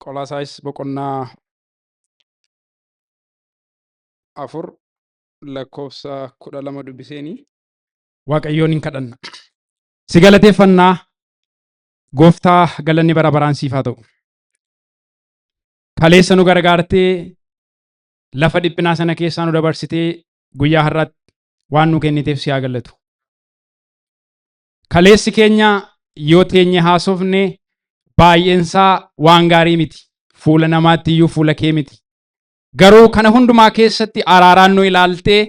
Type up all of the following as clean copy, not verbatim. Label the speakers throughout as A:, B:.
A: Qolaasaayis boqonnaa 4 lakkoofsa 12 dubbiseenii Waaqayyoon hin kadhanna. Si galateeffannaa gooftaa, galanni bara baraan siif haa ta'u. Kaleessa nu gargaartee, lafa dhiphinaa sana keessaa nu dabarsitee, guyyaa har'aatti waan nu kenniteef si haa galatu. Kaleessi keenya yoo teenye haasofne baay'eensaa waan gaarii miti. Fuula namaatti iyyuu, fuula kee miti. Garuu kana hundumaa keessatti araaraan nu ilaaltee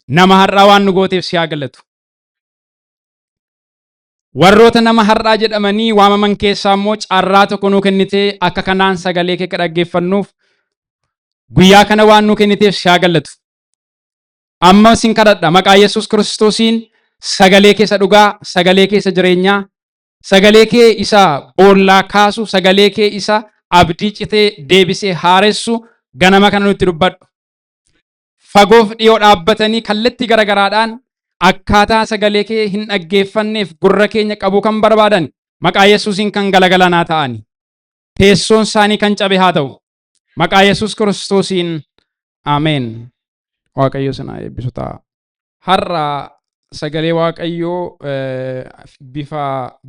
A: nama har'aa waan nu gooteef si haa galatu. Warroota nama har'aa jedhamanii waamaman keessaa immoo carraa tokko nuu kennitee akka kanaan sagalee kee dhaggeeffannuuf guyyaa kana waan nuu kenniteef si haa galatu. Amma sin kadhadha, maqaa Yesuus Kiristoosiin sagalee keessa dhugaa, sagalee keessa jireenyaa, sagalee kee isa boollaa kaasu, sagalee kee isa abdii citee deebisee haaressu ganama kana nutti dubbadhu. Fagoof dhiyoo dhaabbatanii kallattii garagaraadhaan akkaataa sagalee kee hin dhaggeeffanneef gurra keenya qabuu kan barbaadan maqaa Yesuusiin kan galagalanaa ta'ani. Teessoon isaanii kan cabe haa ta'u. Maqaa Yesuus Kiristoosiin, Ameen. Waaqayyo sana eebbisu ta'a. Har'a sagalee Waaqayyoo bifa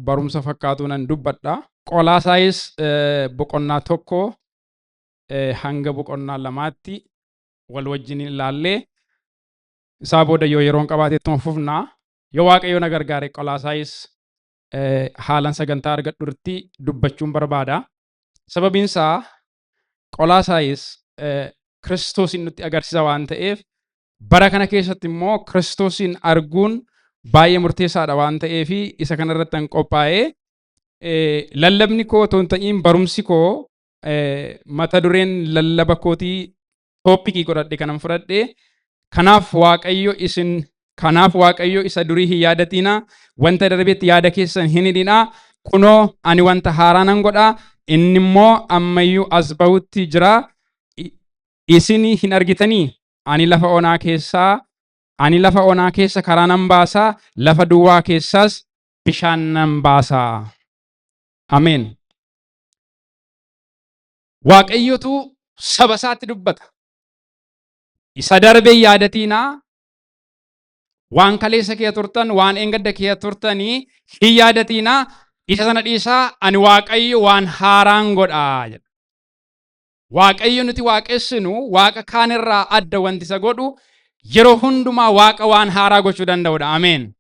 A: barumsa fakkaatu nan dubbadha. Qolaasaayis boqonnaa 1 hanga boqonnaa 2tti wal wajjin ilaallee, isaa booda yoo yeroon qabaate ittuma fufnaa. Yoo Waaqayyo na gargaare Qolaasaayis haalan sagantaa argadhutti dubbachuun barbaada. Sababiin isaa Qolaasaayis Kiristoosin nutti agarsiisa waan ta'eef, bara kana keessatti immoo Kiristoosin arguun baay'ee murteessaadha waan ta'eef isa kanarratti kan qophaa'ee lallabni koo otoo hin ta'iin, barumsi koo, mata dureen lallaba kootii, topic godhadhe kanan fudhadhe "Kanaaf Waaqayyo isa durii hin yaadatinaa, wanta darbetti yaada keessan hin hidhinaa. Kunoo ani wanta haaraa nan godhaa, inni immoo ammayyuu as bahutti jira. Isin hin argitanii? Ani lafa onaa keessa karaa nan baasaa, lafa duwwaa keessaas bishaan nan baasaa." Ameen. Waaqayyotu saba isaatti dubbata. Isa darbe yaadatinaa, waan kaleessa kee turtan, waan eengadda kee turtanii hin yaadatinaa, isa sana dhiisaa, ani Waaqayyo waan haaraan godhaa jedha. Waaqayyo nuti waaqessinu Waaqa kaanirraa adda wanti isa godhu yeroo hundumaa Waaqa waan haaraa gochuu danda'udha. Ameen.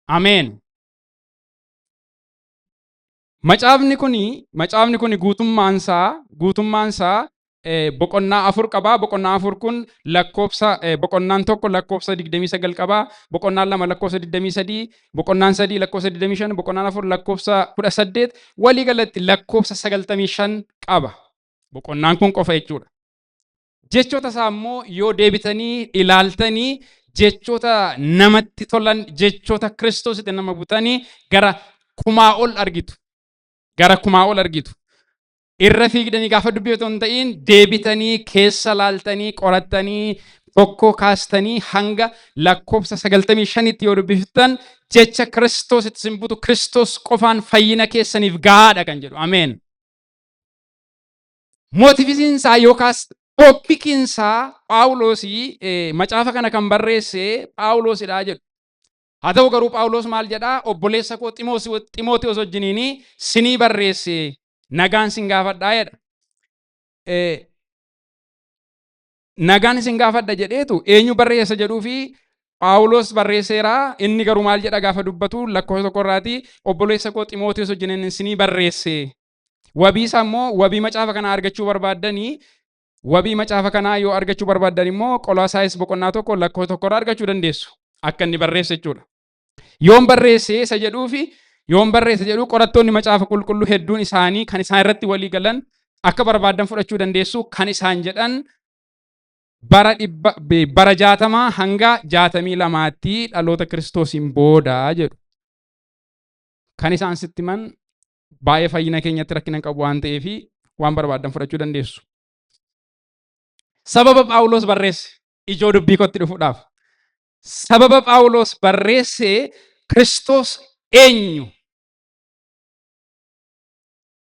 A: Ameen. Macaafni kuni guutummaansaa boqonnaa 4 qaba. Boqonnaa 4 kun lakkoofsa, boqonnaan 1 lakkoofsa 29 qaba. Boqonnaan 2 lakkoofsa 23, boqonnaan 3 lakkoofsa 25, boqonnaan 4 lakkoofsa 18, walii galatti lakkoofsa 95 qaba. Boqonnaan kun qofa jechuudha. Jechoota isaa immoo yoo deebitanii ilaaltanii, jechoota namatti tolan, jechoota Kiristoositti nama butanii gara kumaa ol argitu. Gara kumaa ol argitu. Irra fiigdanii gaafa dubbifatu hin ta'in, deebitanii keessa laaltanii, qorattanii, tokko kaastanii hanga lakkoofsa 95tti yoo dubbiftan, jecha Kiristoositti isin butu, Kiristoos qofaan fayyina keessaniif gahaadha kan jedhu. Ameen. Motiveiinsaa yookaas topiciinsaa Phaawulosii, macaafa kana kan barreesse Phaawulosidha jedhu. Haa ta'u garuu Phaawulos maal jedhaa? "Obboleessa koo Ximootiyoos wajjiniin sinii barreesse, nagaan sin gaafadhaa" jedha. Nagaan isin gaafadha jedheetu eenyu barreessa jedhuu fi Phaawulos barreesseera. Inni garuu maal jedha gaafa dubbatu? Lakkoofsa 1 irraati "Obboleessa koo Ximootiyoos wajjiniin sinii barreesse." Wabii isaa immoo, wabii macaafa kanaa argachuu barbaaddanii, wabii macaafa kanaa yoo argachuu barbaaddan immoo Qolaasaayis boqonnaa 1 lakkoofsa 1 irraa argachuu dandeessu. Akka inni barreesse jechuudha. Yoom barreesse isa jedhuu fi yoom barreesse jedhuu, qorattoonni Macaafa Qulqulluu hedduun isaanii kan isaan irratti walii galan, akka barbaaddan fudhachuu dandeessu, kan isaan jedhan bara 60 hanga 62tti dhaloota Kiristoosiin booda jedhu. Kan isaan sitti himan baay'ee fayyina keenyatti rakkina qabu waan ta'eef waan barbaaddan fudhachuu dandeessu. Sababa Phaawulos barreesse, ijoo dubbii kootti dhufuudhaaf. Sababa Phaawulos barreesse, Kiristoos eenyu?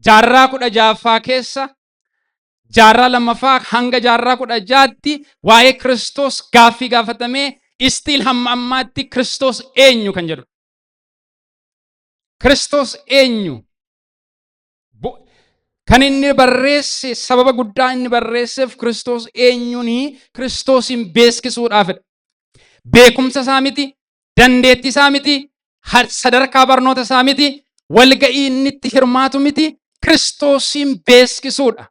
A: Jaarraa 16ffaa keessa, jaarraa lammaffaa hanga jaarraa 16tti waa'ee Kiristoos gaaffii gaafatamee, still hamma ammaatti Kiristoos eenyu kan jedhu. Kiristoos eenyu? Kan inni barreesse, sababa guddaa inni barreesseef Kiristoos eenyuuni Kiristoosin beeksisuudhaafidha. Beekumsa isaa miti, dandeettii isaa miti, sadarkaa barnoota isaa miti, walga'ii inni itti hirmaatu miti, Kiristoosin beeksisuudha.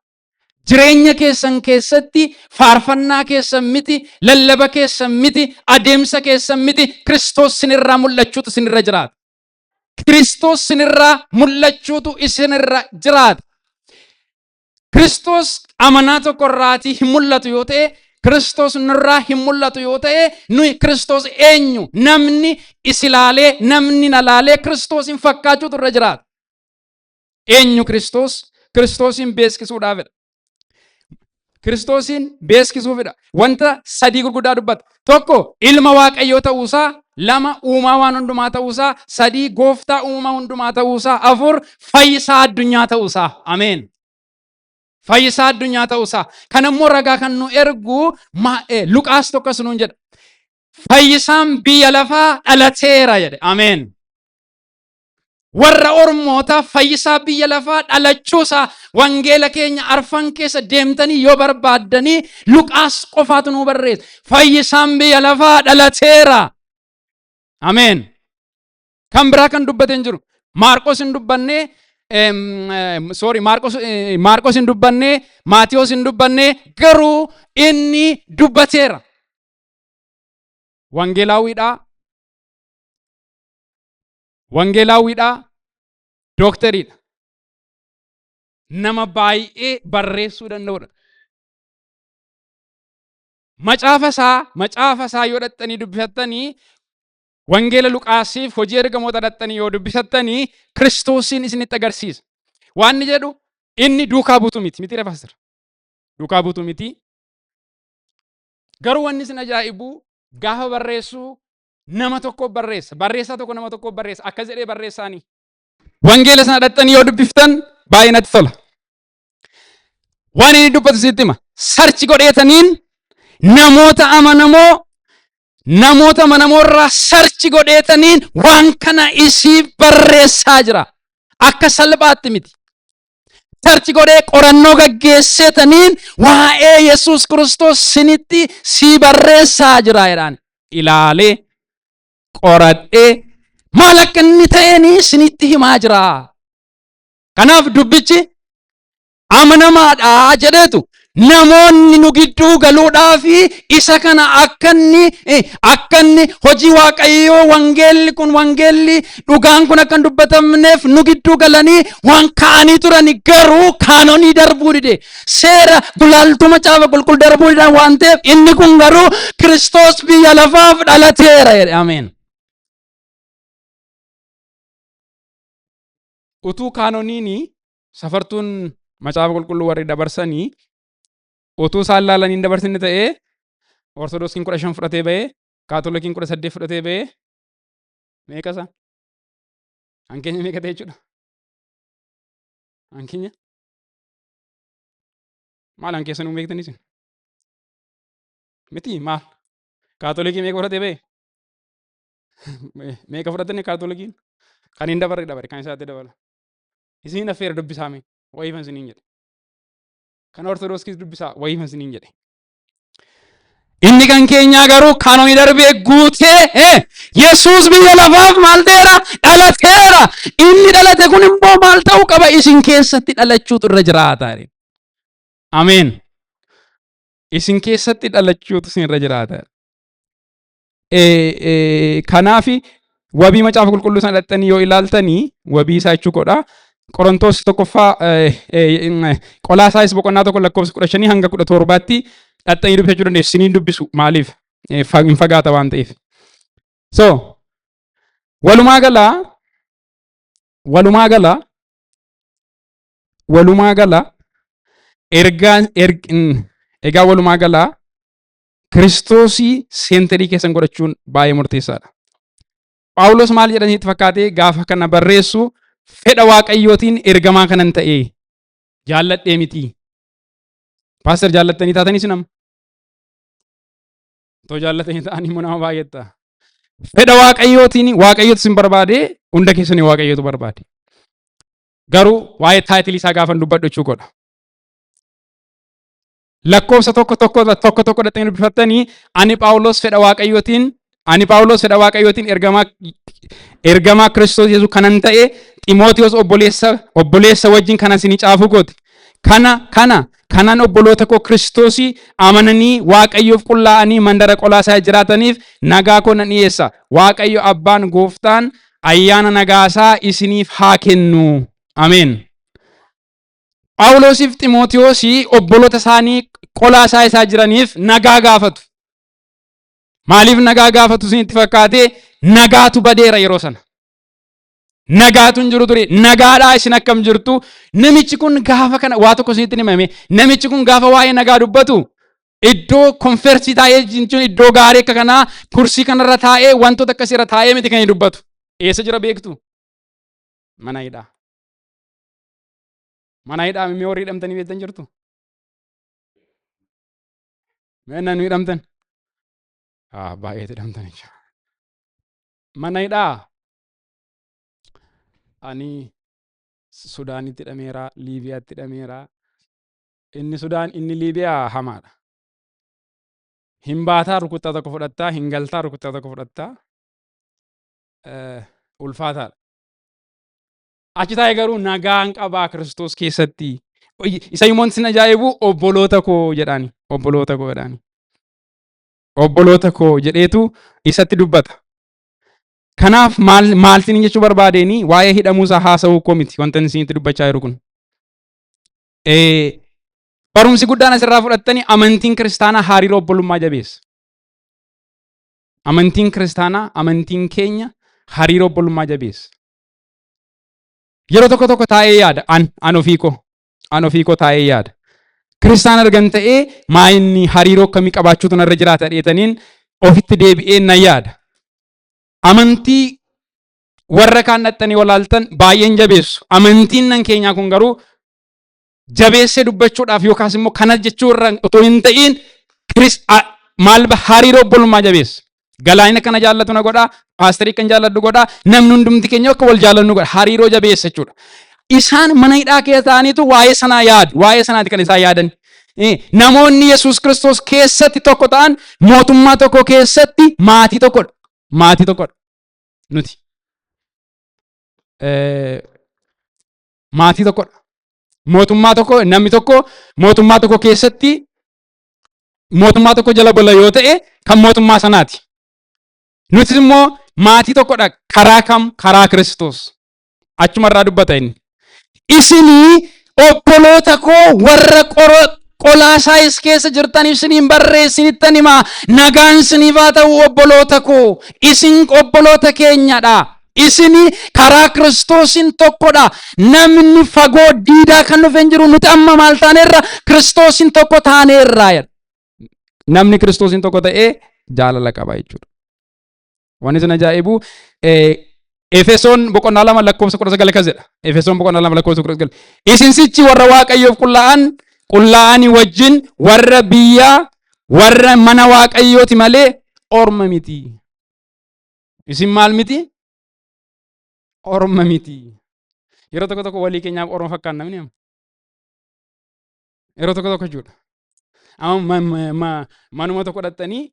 A: Jireenya keessan keessatti faarfannaa keessan miti, lallaba keessan miti, adeemsa keessan miti, Kiristoos sinirraa mul'achuutu sinirra jiraata. Kiristoos sinirraa mul'achuutu isinirra jiraata. Kiristoos amanaa tokko irraatii hin mul'atu yoo ta'e, Kiristoos nurraa hin mul'atu yoo ta'e, nuyi Kiristoos eenyu? Namni isilaalee, namni na laalee Kiristoosin fakkaachuutu irra jiraata. Eenyu Kiristoos? Kiristoosin beeksisuudhaafidha. Kiristoosiin beeksisuufidha. Wanta sadii gurguddaa dubbata. Tokko, ilma Waaqayyoo ta'uusaa, lama, uumaa waan hundumaa ta'uusaa, sadii, gooftaa uumaa hundumaa ta'uusaa, afur, fayyisaa addunyaa ta'uusaa. Ameen. Fayyisaa addunyaa ta'uusaa. Kan immoo ragaa kan nu ergu Luqaas tokkos nuun jedha. Fayyisaan biyya lafaa dhalateera jedhe. Ameen. Warra Ormoota fayyisaa biyya lafaa dhalachuusaa wangeela keenya arfan keessa deemtanii yoo barbaaddanii, Luqaas qofaatu nuu barreessa. Fayyisaan biyya lafaa dhalateera. Ameen. Kan biraa kan dubbate hin jiru. Maarqos hin dubbannee, sorry, Maarqos hin dubbannee, Maatiyos hin dubbannee, garuu inni dubbateera. Wangeelaawiidhaa. Wangeelaawiidhaa. Dooktariidha. Nama baay'ee barreessuu danda'udha. Macaafa isaa yoo dhaxxanii dubbifattanii, Wangeela Luqaasiif hojii ergamoota dhaxxanii yoo dubbifattanii, Kiristoosiin isinitti agarsiisa. Waan inni jedhu, inni duukaa buutu miti. Miti pastor. Duukaa buutu miti. Garuu wanni isin ajaa'ibu, gaafa barreessu nama tokko barreessa. Barreessaa tokko, nama tokko barreessa. Akkas jedhee barreessaanii. Wangeela sana dhaxxanii yoo dubbiftan baay'ee natti tola. Waan inni dubbatu sitti hima. Search godheetaniin namoota amanamoo irraa search godheetaniin waan kana isiif barreessaa jira. Akka salphaatti miti. Search godhee qorannoo gaggeesseetaniin waa'ee Yesuus Kiristoos sinitti sii barreessaa jira jedhaan. Ilaalee qoradhee maal akka inni ta'een sinitti himaa jira. Kanaaf dubbichi amanamaadha jedheetu, namoonni nu gidduu galuudhaaf isa kana akka inni hojii Waaqayyoo, wangeelli kun, wangeelli dhugaan kun akka hin dubbatamneef nu gidduu galanii waan ka'anii turani, garuu kaanonii darbuu dide, seera gulaaltuu Macaafa Qulqulluu darbuu didan waan ta'eef, inni kun garuu Kiristoos biyya lafaaf dhalateera jedhe. Ameen. Utuu kaanoniin, safartuun Macaafa Qulqulluu warri dabarsanii, utuu isaan laalanii hin dabarsine ta'ee, Ortodoksiin 15 fudhatee ba'ee, Kaatolikiin 18 fudhatee ba'ee, meeqa isaa? Hankeenya meeqa ta'e jechuudha? Hankeenya? Maal hankeessa nuu beektanii isin? Miti maal? Kaatolikii meeqa fudhatee ba'e? Meeqa fudhatanii Kaatolikiin? Kan hin dabarre dabare, kan isaatti dabala. Isiniin affeera, dubbisaa mee wayiifan isiniin jedhe. Kan Ortodoksiis dubbisaa, wayiifan isiniin jedhe. Inni kan keenyaa garuu kaanonii darbee guutee, Yesuus biyya lafaaf maal ta'eera? Dhalateera. Inni dhalate kun immoo maal ta'uu qaba? Isin keessatti dhalachuutu irra jiraata. Ameen. Isin keessatti dhalachuutu isin irra jiraata. Kanaafi wabii Macaafa Qulqulluu sana dhaqxanii yoo ilaaltanii, wabii isaa jechuu godha. Qorontoos tokkoffaa, Qolaasaayis boqonnaa 1 lakkoofsa 15 hanga 17tti dhaqxanii dubbisachuu dandeessu. Isiniin dubbisu, maaliif? Hin fagaata waan ta'eef. So walumaa galaa ergaan egaa walumaa galaa Kiristoosii centerii keessan godhachuun baay'ee murteessaadha. Phaawulos maal jedhaniitti fakkaatee gaafa kana barreessu? Fedha Waaqayyootiin ergamaa kanan ta'e, jaalladhee miti. Pastor, jaallattanii taatanis nama. Otoo jaallatanii ta'anii immoo nama baay'etta. Fedha Waaqayyootiin Waaqayyootu isin barbaade, hunda keessanii Waaqayyootu barbaade. Garuu waa'ee title isaa gaafan dubbadhu jechuu godha. Lakkoofsa tokko tokko tokko tokko dhattanii dubbifattanii, ani Phaawulos fedha Waaqayyootiin ergamaa Kiristoos Yesuus kanan ta'e, Ximootiyoos obboleessa wajjin kana isinii caafuu kooti. Kana kanan obboloota koo Kiristoosii amananii Waaqayyoof qullaa'anii mandara Qolaasaa jiraataniif nagaa koo nan dhiyeessa. Waaqayyo Abbaan Gooftaan ayyaana nagaasaa isiniif haa kennu. Ameen. Phaawulosiif Ximootiyoosii obboloota isaanii Qolaasaa isaa jiraniif nagaa gaafatu. Maaliif nagaa gaafatu isinitti fakkaate? Nagaatu badeera yeroo sana. Nagaatu hin jiru ture. Nagaadhaa, isin akkam jirtu? Namichi kun gaafa kana waa tokko isinitti himame. Namichi kun gaafa waa'ee nagaa dubbatu iddoo conference taa'ee jechuun iddoo gaarii akka kanaa kursii kanarra taa'ee, wantoota akkasii irra taa'ee miti kan inni dubbatu. Eessa jira beektu? Mana hidhaa. Mana hidhaa mee warri hidhamtanii beektan jirtu? Mee nu hidhamtan? Ah, baay'eetu hidhamtan jechuudha. Mana hidhaa ani Sudaanitti hidhameera, Liibiyaatti hidhameera. Inni Sudaan, inni Liibiyaa hamaadha. Hin baataa, rukuttaa tokko fudhattaa, hin galtaa, rukuttaa tokko fudhattaa. Ulfaataadha. Achi taa'ee garuu nagaan qabaa Kiristoos keessatti. Isa immoo isin ajaa'ibu, obboloota koo jedhaani. Obboloota koo jedhaani. Obboloota koo jedheetu isatti dubbata. Kanaaf maal maaltiin jechuu barbaadeenii, waa'ee hidhamuusaa haasa'uu koo miti wanta isinitti dubbachaa jiru kun. Barumsi guddaan asirraa fudhattanii, amantiin kiristaanaa hariiroo obbolummaa jabeessa. Amantiin kiristaanaa, amantiin keenya hariiroo obbolummaa jabeessa. Yeroo tokko tokko taa'ee yaada, an ofii koo taa'ee yaada. Kiristaan argan ta'ee maa inni hariiroo akkamii qabaachuutu narra jiraata dheetaniin ofitti deebi'ee na yaada. Amantii warra kaan dhaxxanii walaaltan baay'een jabeessu. Amantiin nan keenyaa kun garuu jabeessee dubbachuudhaaf yookaas immoo kana jechuu irra otoo hin ta'iin maal hariiroo obbolummaa jabeessa. Galaanni kana jaallatu na godhaa, paasterii kan jaalladhu godhaa, namni hundumti keenya akka wal jaallannu godha. Hariiroo jabeessa jechuudha. Isaan mana hidhaa keessa ta'aniitu waa'ee sanaa yaadu. Waa'ee sanaati kan isaan yaadan. Namoonni Yesuus Kiristoos keessatti tokko ta'an mootummaa tokko keessatti maatii tokkodha. Maatii tokkodha. Nuti. Maatii tokkodha. Mootummaa tokko, namni tokko mootummaa tokko keessatti mootummaa tokko jala bola yoo ta'e kan mootummaa sanaati. Nutis immoo maatii tokkodha. Karaa kam? Karaa Kiristoos. Achumarraa dubbata inni. Isinii obboloota koo warra Qolaasaayis keessa jirtan isiniin barreessinittan himaa, nagaan isiniif haa ta'u obboloota koo, isin obboloota keenyadha. Isinii karaa Kiristoosiin tokkodha. Namni fagoo diidaa kan dhufe hin jiru, nuti amma maal taaneerra? Kiristoosiin tokko taaneerra. Namni Kiristoosiin tokko ta'ee jaalala qaba jechuudha. Wanni isin ajaa'ibu, Efesoon boqonnaa 2 lakkoofsa 19 akkas jedha. Efesoon boqonnaa 2 lakkoofsa 19. Isin sichi warra Waaqayyoof qullaa'an qullaa'anii wajjin warra biyyaa, warra mana Waaqayyooti malee orma miti. Isin maal miti? Orma miti. Yeroo tokko tokko walii keenyaaf orma fakkaanna namni amma. Yeroo tokko tokko jechuudha. Amma manuma tokko dhattanii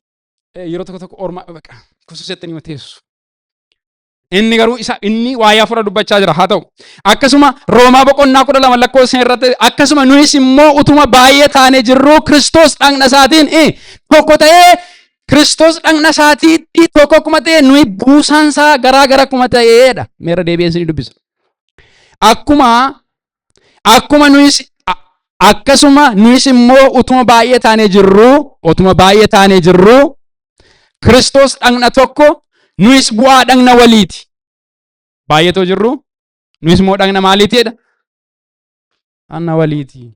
A: yeroo tokko tokko orma baqa kususettanii teessu. Inni garuu isa inni waa'ee hafuura dubbachaa jira haa ta'u. Akkasuma Roomaa boqonnaa 12 lakkoofsa irratti, akkasuma nuyis immoo utuma baay'ee taanee jirru Kiristoos dhagna isaatiin tokko ta'ee, Kiristoos dhagna isaatiitti tokko akkuma ta'e nuyi buusaan isaa garaa gara akkuma ta'eedha. Meera deebi'ee isinii dubbisa. Akkuma nuyis akkasuma nuyis immoo utuma baay'ee taanee jirru Kiristoos dhagna tokko, nuyis bu'aa dhagna waliiti. Baay'eetoo jirru nuyis immoo dhagna maaliitiidha? Dhagna waliiti.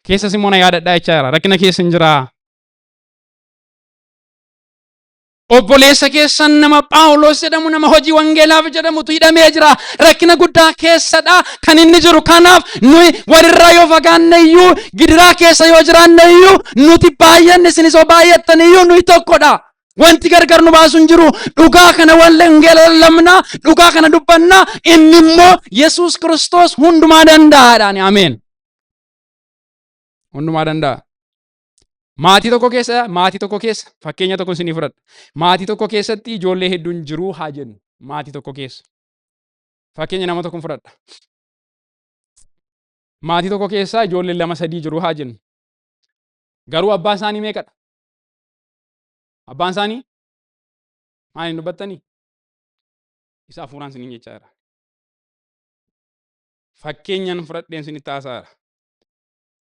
A: Keessas immoo na yaadadhaa jechaa jira. Rakkina keessa hin jiraa. Obboleessa keessan nama Phaawulos jedhamu, nama hojii wangeelaaf jedhamutu hidhamee jira. Rakkina guddaa keessadha kan inni jiru. Kanaaf nuyi walirraa yoo fagaanne iyyuu, gidiraa keessa yoo jiraanne iyyuu, nuti baay'anne isinis yoo baay'attan iyyuu nuyi tokkodha. Wanti gargar nu baasu hin jiru. Dhugaa kana wangeela lallabna, dhugaa kana dubbanna. Inni immoo Yesuus Kiristoos hundumaa danda'aadhaan. Ameen. Hundumaa danda'a. Maatii tokko keessa fakkeenya tokko isinii fudhadha. Maatii tokko keessatti ijoollee hedduun jiruu haa jennu. Maatii tokko keessa. Fakkeenya nama tokko fudhadha. Maatii tokko keessa ijoollee lama sadii jiruu haa jennu. Garuu abbaan isaanii meeqadha? Abbaan isaanii maal hin dubbattanii? Isa hafuuraan isiniin jechaa jira. Fakkeenyaan fudhadheen isinitti haasa'aara.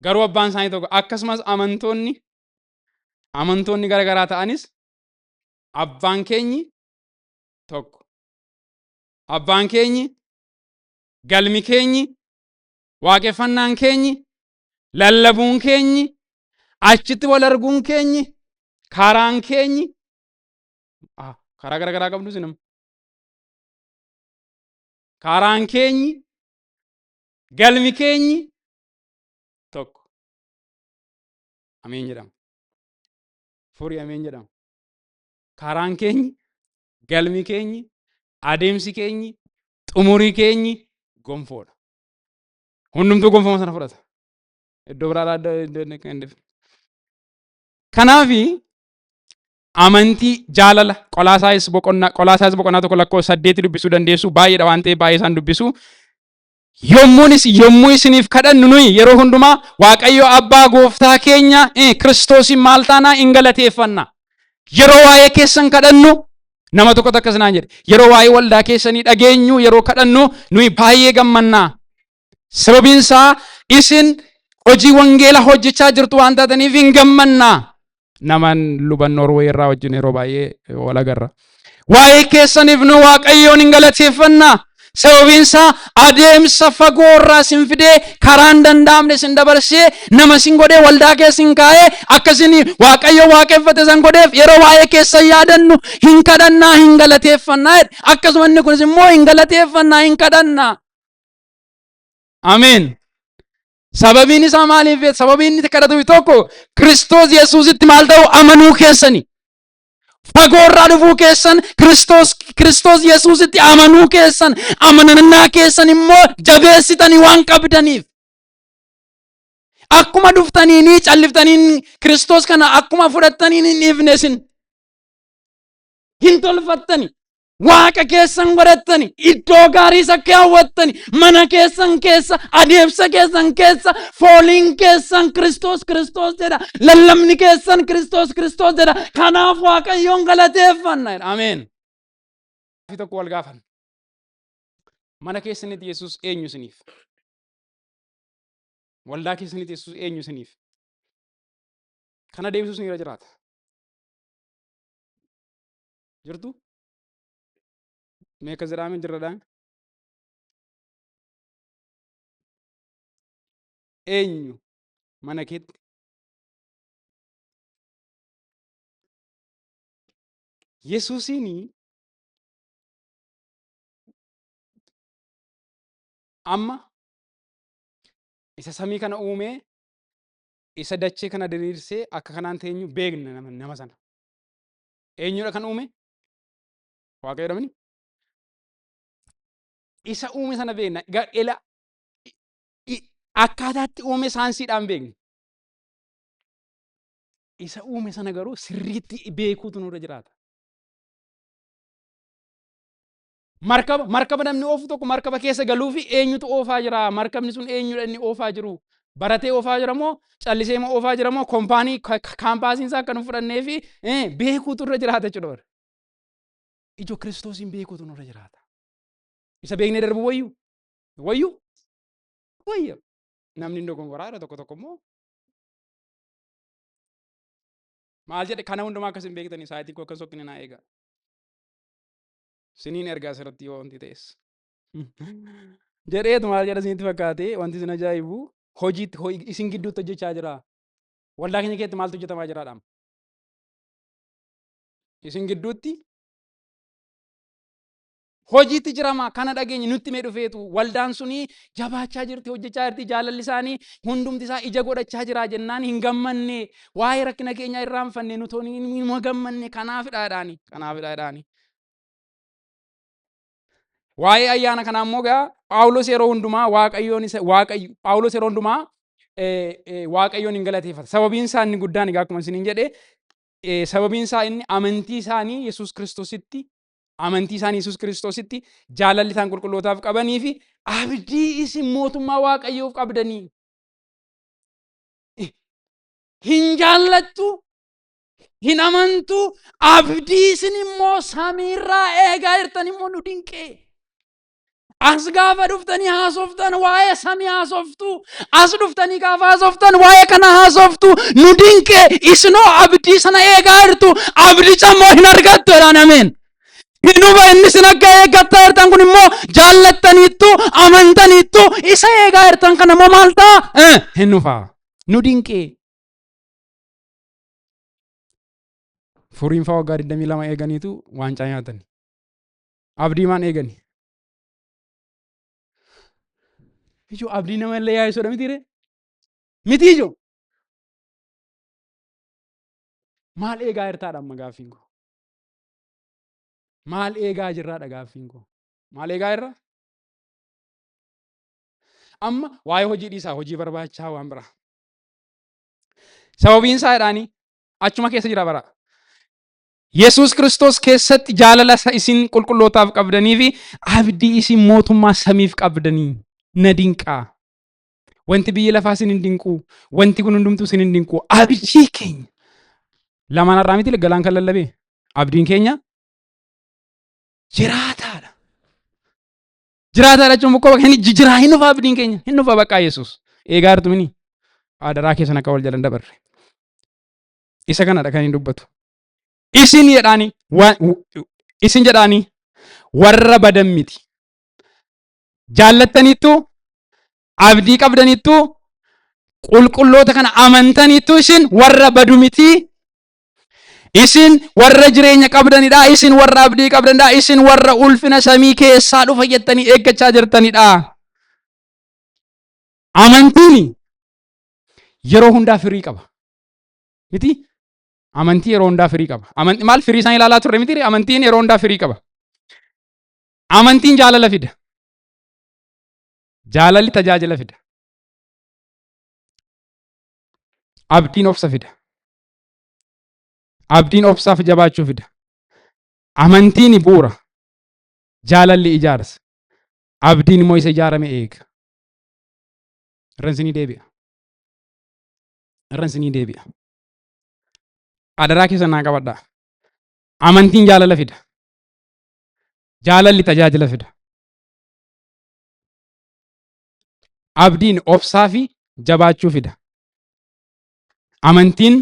A: Garuu abbaan isaanii tokko. Akkasumas amantoonni garaagaraa ta'anis abbaan keenyi tokko. Abbaan keenyi, galmi keenyi, waaqeffannaan keenyi, lallabuun keenyi, achitti wal arguun keenyi, karaan keenyi, karaa garaagaraa qabdu isin. Karaan keenyi, galmi keenyi tokko. Ameen jedhama. Furii ameen jedhama. Karaan keenyi, galmi keenyi, adeemsi keenyi, xumurii keenyi gonfoodha. Hundumtuu gonfoma sana fudhata. Iddoo biraadhaa iddoo hin dhufe. Kanaafi amantii jaalala Qolaasaayis boqonnaa 1 lakkoofsa 8 dubbisuu dandeessu. Baay'eedha waan ta'eef baay'ee isaan dubbisu. Yommuu isiniif kadhannu nuyi yeroo hundumaa Waaqayyo abbaa gooftaa keenya Kiristoosiin maal taanaa hin galateeffanna. Yeroo waa'ee keessan kadhannu, nama tokko akkas naan jedhe, yeroo waa'ee waldaa keessanii dhageenyu, yeroo kadhannu nuyi baay'ee gammannaa. Sababiin isaa isin hojii wangeela hojjechaa jirtu waan taataniif hin gammannaa. Naman luban Norwee irraa wajjin yeroo baay'ee wal agarra. Waa'ee keessaniif nu Waaqayyoon hin galateeffannaa. Sababiin isaa adeemsa fagoo irraa isin fidee, karaa hin danda'amne isin dabarsee, nama isin godhee, waldaa keessa isin kaa'ee, akkasiin Waaqayyo waaqeffate isin godheef yeroo waa'ee keessan yaadannu hin kadhannaa, hin galateeffannaa jedhe. Akkasuma inni kunis immoo hin galateeffannaa, hin kadhannaa. Ameen. Sababiin isaa maaliif? Sababiin inni kadhatu tokko Kiristoos Yesuusitti maal ta'u? Amanuu keessani. Fagoorraa dhufuu keessan, Kiristoos Yesuusitti amanuu keessan, amanannaa keessan immoo jabeessitanii waan qabdaniif. Akkuma dhuftaniini calliftaniin Kiristoos kana akkuma fudhattaniin hin dhiifne isin. Hin tolfattani. Waaqa keessan godhattani, iddoo gaarii isa kaawwattani, mana keessan keessa, adeemsa keessan keessa, fooliin keessan Kiristoos Kiristoos jedha, lallabni keessan Kiristoos Kiristoos jedha. Kanaaf Waaqayyoon galateeffanna. Ameen. Tokko wal gaafan. Mana keessanitti Yesuus eenyu isiniif? Waldaa keessanitti Yesuus eenyu isiniif? Kana deebisuus ni irra jiraata. Jirtu? Mee akkas jedhaame jirradhaan? Eenyu mana keetti? Yesuusiin amma isa samii kana uumee, isa dachee kana diriirsee akka kanaan teenyu beekna nama sana. Eenyudha kan uume? Waaqayyo dhamini? Isa uume sana beekna. Ela akkaataatti uume saayinsiidhaan beekna. Isa uume sana garuu sirriitti beekuutu nurra jiraata. Markaba namni oofu tokko markaba keessa galuu fi eenyutu oofaa jira? Markabni sun eenyudha inni oofaa jiru? Baratee oofaa jira moo callisee moo oofaa jira moo koompaanii kaampaasiin isaa akka nu fudhannee fi beekuutu irra jiraata jechuudha. Ijoo Kiristoosiin beekuutu nurra jiraata. Isa beeknee darbu wayyu? Wayyu? Wayya. Namni hin dogongoraa yeroo tokko tokko immoo maal jedhe? Kana hundumaa akkas hin beektanii sa'aatii koo akka sokkine naa eega. Siniin ergaa asirratti yoo wanti ta'es. Jedheetu maal jedha isinitti fakkaate? Wanti isin ajaa'ibu hojiitti isin gidduutti hojjechaa jira. Waldaa keenya keessatti maaltu hojjetamaa jiraadha? Isin gidduutti hojiitti jirama. Kana dhageenye, nutti mee dhufeetu waldaan suni jabaachaa jirti, hojjechaa jirti, jaalalli isaanii hundumti isaa ija godhachaa jira jennaan hin gammanne. Waa'ee rakkina keenyaa irraanfanne, nuti hin gammanne. Kanaafidha jedhaani, kanaafidha jedhaani. Waa'ee ayyaana kanaa immoo gaa Phaawulos yeroo hundumaa Waaqayyoon isa Waaqayyo, Phaawulos yeroo hundumaa Waaqayyoon hin galateeffata. Sababiin isaa inni guddaan egaa akkuma isiniin jedhe, sababiin isaa inni amantii isaanii Yesuus Kiristoositti, amantii isaanii Yesuus Kiristoositti, jaalalli isaan qulqullootaaf qabanii fi abdii isin mootummaa Waaqayyoof qabdanii. Hin jaallattu, hin amantu, abdii isin immoo samiirraa eegaa jirtan immoo nu dinqee. As gaafa dhuftanii haasoftan waa'ee samii haasoftu. As dhuftanii gaafa haasoftan waa'ee kana haasoftu. Nu dinqee, isinoo abdii sana eegaa jirtu. Abdicha immoo hin argattu jedhaan, ameen. Hin dhufa inni isin akka eeggattaa jirtan kun immoo, jaallattaniittu, amantaniittu, isa eegaa jirtan kana immoo maal ta'a? Hin dhufa. Nu dinqee. Furiin fa'aa waggaa 22 eeganiitu waancaa nyaatani. Abdii maan eegani? Ijoo, abdii nama illee yaa'isuudha miti ree? Miti ijoo? Maal eegaa jirtaadha amma gaaffiin koo? Maal eegaa jirraadha gaaffiin koo? Maal eegaa jirra? Amma waa'ee hojii dhiisaa, hojii barbaachaa waan biraa. Sababiin isaa jedhaanii achuma keessa jira bara. Yesuus Kiristoos keessatti jaalala isa isin qulqullootaaf qabdanii fi abdii isin mootummaa samiif qabdanii na dinqaa. Wanti biyya lafaa isin hin dinqu. Wanti kun hundumtuu isin hin dinqu. Abdii keenya. Lamaan har'aa miti galaan kan lallabee. Abdiin keenya jiraataadha. Jiraataadha jechuun bokkoo bakka hin jiraa, hin dhufa abdiin keenya. Hin dhufa bakka Yesuus. Eegaa jirtu mini. Adaraa keessan akka wal jalan dabarre. Isa kanadha kan hin dubbatu. Isin jedhaani, isin jedhaani warra badan miti. Jaallattaniittu, abdii qabdanittu, qulqulloota kana amantaniittu, isin warra badu miti. Isin warra jireenya qabdanidha. Isin warra abdii qabdanidha. Isin warra ulfina samii keessaa dhufa jettanii eeggachaa jirtanidha. Amantiin yeroo hundaa firii qaba. Miti? Amantii yeroo hundaa firii qaba. Amantii maal, firii isaan ilaalaa turre miti? Amantiin yeroo hundaa firii qaba. Amantiin jaalala fida. Jaalalli tajaajila fida. Abdiin obsa fida. Abdiin obsaaf jabaachuu fida. Amantiin bu'uura. Jaalalli ijaarsa. Abdiin immoo isa ijaarame eega. Irra isinii deebi'a. Irra isinii deebi'a. Adaraa keessan naa qabadhaa. Amantiin jaalala fida. Jaalalli tajaajila fida. Abdiin obsaa fi jabaachuu fida. Amantiin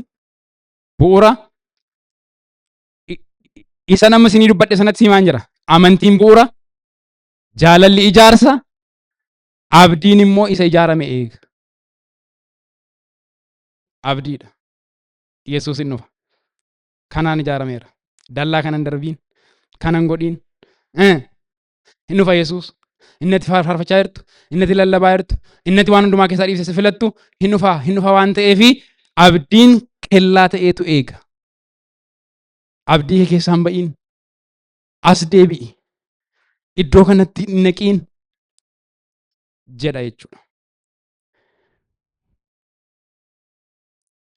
A: bu'uura. Isa nama isinii dubbadhe sanatti himaan jira. Amantiin bu'uura, jaalalli ijaarsa, abdiin immoo isa ijaarame eega. Abdiidha. Yesuus hin dhufa. Kanaan ijaarameera. Dallaa kanan darbiin, kanan godhiin. Hin dhufa Yesuus. Inni ati faarfachaa jirtu, inni ati lallabaa jirtu, inni ati waan hundumaa keessaa dhiibsee si filattu hin dhufa, hin dhufa waan ta'eefi abdiin kellaa ta'eetu eega. Abdii kee keessaa hin ba'iin. As deebi'i. Iddoo kanatti hin naqiin jedha jechuudha.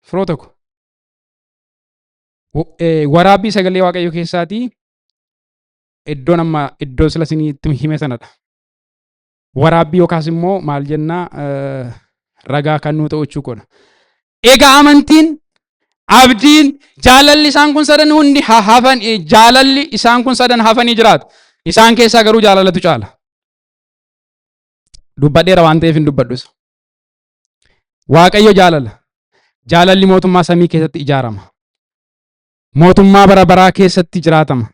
A: Firoo tokko waraabbii sagalee Waaqayyoo keessaatii iddoon amma iddoo sila isinitti hime sanadha. Waraabbii yookaas immoo maal jennaa, ragaa kan nuu ta'u jechuu koodha. Egaa amantiin, abdiin, jaalalli isaan kun sadan hundi hafan, jaalalli isaan kun sadan hafanii jiraatu. Isaan keessaa garuu jaalalatu caala. Dubbadheera waan ta'eef hin dubbadhu isa. Waaqayyo jaalala. Jaalalli mootummaa samii keessatti ijaarama. Mootummaa bara baraa keessatti jiraatama.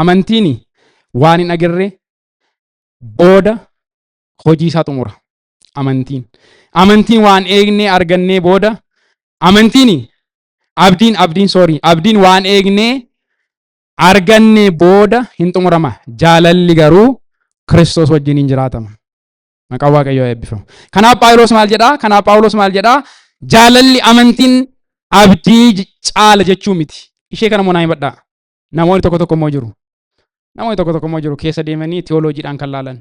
A: Amantiin waan hin agarre booda hojii isaa xumura. Amantiin. Amantiin waan eegnee argannee booda amantiin Abdiin, sorry, abdiin waan eegnee arganne booda hin xumurama. Jaalalli garuu Kiristoos wajjin hin jiraatama. Maqaan Waaqayyoo eebbifamu. Kanaaf Phaawulos maal jedhaa? Kanaaf Phaawulos maal jedhaa? Jaalalli amantiin abdii caala jechuu miti. Ishee kana immoo naa himadhaa. Namoonni tokko tokko immoo jiru. Namoonni tokko tokko immoo jiru, keessa deemanii tiyooloojiidhaan kan laalan.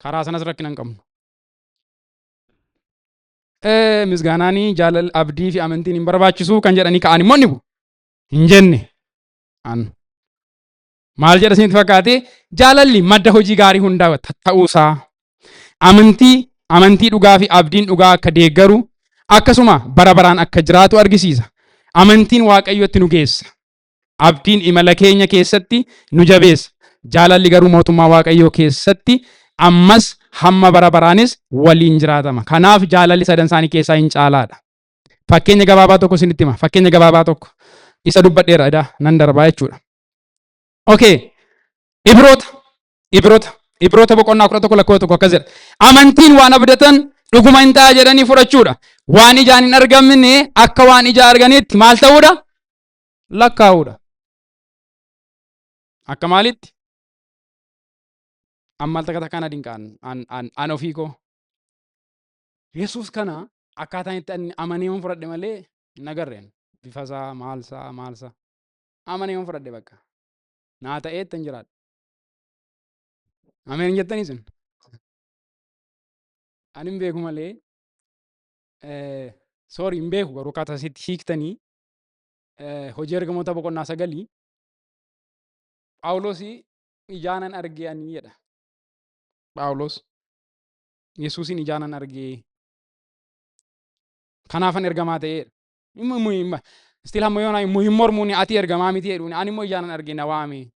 A: Karaa sanas rakkina hin qabnu. Misgaanaanii jaalal abdii fi amantiin hin barbaachisu kan jedhanii ka'an immoo ni bu'u. Hin jenne. An. Maal jedha isinitti fakkaate? Jaalalli madda hojii gaarii hundaa ta'uusaa, amantii dhugaa fi abdiin dhugaa akka deeggaru, akkasuma bara baraan akka jiraatu argisiisa. Amantiin Waaqayyotti nu geessa. Abdiin imala keenya keessatti nu jabeessa. Jaalalli garuu mootummaa Waaqayyoo keessatti ammas hamma bara baraanis waliin jiraatama. Kanaaf jaalalli sadan isaanii keessaa hin caalaadha. Fakkeenya gabaabaa tokko isinitti hima. Fakkeenya gabaabaa tokko. Isa dubbadheera edaa nan darbaa jechuudha. Okay. Ibroota boqonnaa 11 lakkoofsa 1 akkas jedha. Amantiin waan abdatan dhuguma hin ta'a jedhanii fudhachuudha. Waan ijaan hin argamne akka waan ija arganitti maal ta'uudha? Lakkaa'uudha. Akka maalitti? Amma al takka takkaan adinqaan an ofii koo. Yesuus kana akkaataan itti ani amanee waan fudhadhe malee hin agarreen. Bifa isaa, maal isaa, maal isaa. Amanee waan fudhadhe bakka. Naa ta'ee ittiin jiraadha. Ameen hin jettanii isin? Ani hin beeku malee, sorry, hin beeku garuu akkaataa isitti hiiktanii Hojii Ergamoota boqonnaa 9 Phaawulos ijaanan argee ani jedha. Phaawulos Yesuusin ijaanan argee, kanaafan ergamaa ta'eedha. Still hamma yoonaa hin mormuun, ati ergamaa miti jedhuun, ani immoo ijaanan argee, na waame.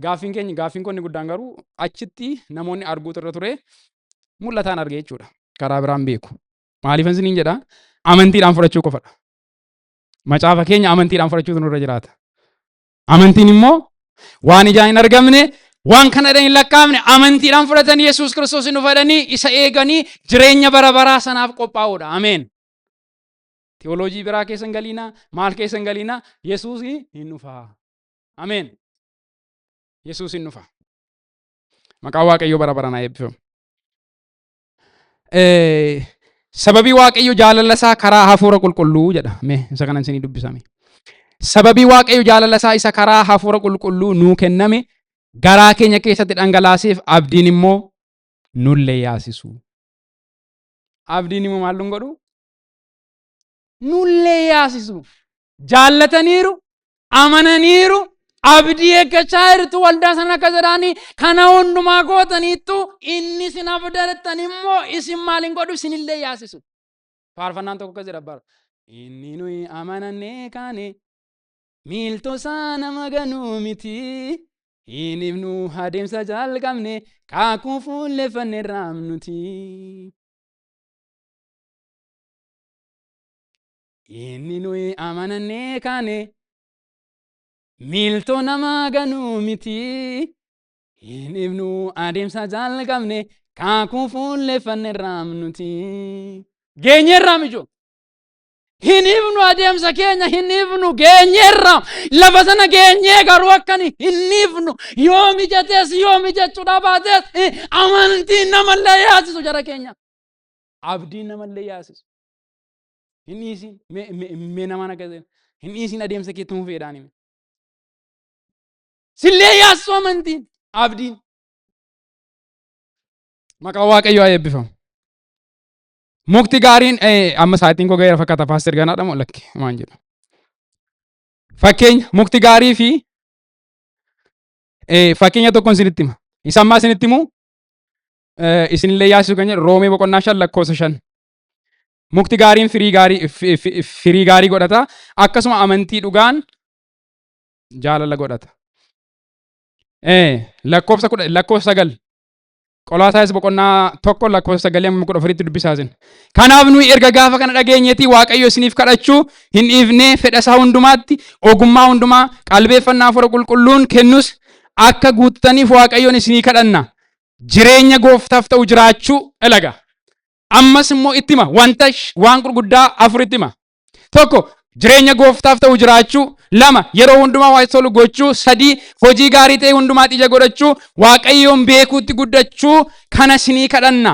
A: Gaaffiin keenya, gaaffiin koo inni guddaan garuu, achitti namoonni arguutu irra ture, mul'ataan argee jechuudha. Karaa biraan beeku. Maaliifan isiniin jedha? Amantiidhaan fudhachuu qofadha. Macaafa keenya amantiidhaan fudhachuutu nurra jiraata. Amantiin immoo waan ijaan hin argamne, waan kana hin lakkaa'amne amantiidhaan fudhatanii, Yesuus Kiristoos nu fedhanii, isa eeganii, jireenya bara baraa sanaaf qophaa'uudha. Ameen. Teoloojii biraa keessa hin galiinaa, maal keessa hin galiinaa, Yesuus hin dhufa. Ameen. Yesuus hin dhufa. Maqaan Waaqayyoo bara baraan haa eebbifamu. Sababii Waaqayyo jaalala isaa karaa hafuura qulqulluu jedha. Mee isa kanan isinii dubbisame. Sababii Waaqayyo jaalala isaa isa karaa hafuura qulqulluu nuu kenname garaa keenya keessatti dhangalaaseef abdiin immoo nullee yaasisu. Abdiin immoo maal nun godhu? Nullee yaasisu. Jaallataniiru, amananiiru, abdii eeggachaa jirtu, waldaa sana akka jedhaanii kana hundumaa gootaniittu, inni isin abdattan immoo isin maal hin godhu? Isinillee yaasisu. Faarfannaan tokko akkas jedha bara. Inni nuyi amanannee kaane miiltoo isaa nama ganuu miti. Hin ibnu adeemsa jalqabne, kaakuu fuulleeffanne raamnuti. Inni nuyi amanannee kaane miiltoo nama ganuu miti. Hin ibnu adeemsa jalqabne, kaakuu fuulleeffanne raamnuti. Geenyeerraa mijoo. Hin ibnu adeemsa keenya, hin ibnu, geenyeerra. Lafa sana geenyee garuu akkani hin ibnu. Yoo mijatees, yoo mijachuu dhaabatees, amantiin namallee yaasisu jara keenya. Abdiin namallee yaasisu. Hin dhiisin, mee namaan akka hin dhiisin, adeemsa keetti tumuu feedhaan hime. Sillee yaasisu amantiin, abdiin. Maqaan Waaqayyoo haa eebbifamu. Mukti gaariin, amma sa'aatiin koo ga'eera fakkaata, paaster ganaadha moo lakki waan jedhu. Fakkeenya mukti gaarii fi fakkeenya tokkoon isinitti hima. Isa ammaa isinitti himu isinillee yaasisu kan jedhu Roomee boqonnaa 5 lakkoofsa 5. Mukti gaariin firii gaarii godhata. Akkasuma amantii dhugaan jaalala godhata. Lakkoofsa 10, lakkoofsa 9. Qolaasaayis boqonnaa 1 lakkoofsa 9 amma 14tti dubbisaa isin. Kanaaf nuyi erga gaafa kana dhageenyeeti Waaqayyo isiniif kadhachuu hin dhiifne, fedha isaa hundumaatti ogummaa hundumaa qalbeeffannaa hafuura qulqulluun kennus akka guuttaniif Waaqayyoon isinii kadhanna. Jireenya gooftaaf ta'u jiraachuu ilaga. Ammas immoo itti hima, wanta waan gurguddaa afur itti hima. Tokko, jireenya gooftaaf ta'u jiraachuu. Lama, yeroo hundumaa waa tolu gochuu. Sadii, hojii gaarii ta'e hundumaa ija godhachuu. Waaqayyoon beekuutti guddachuu kana sinii kadhanna.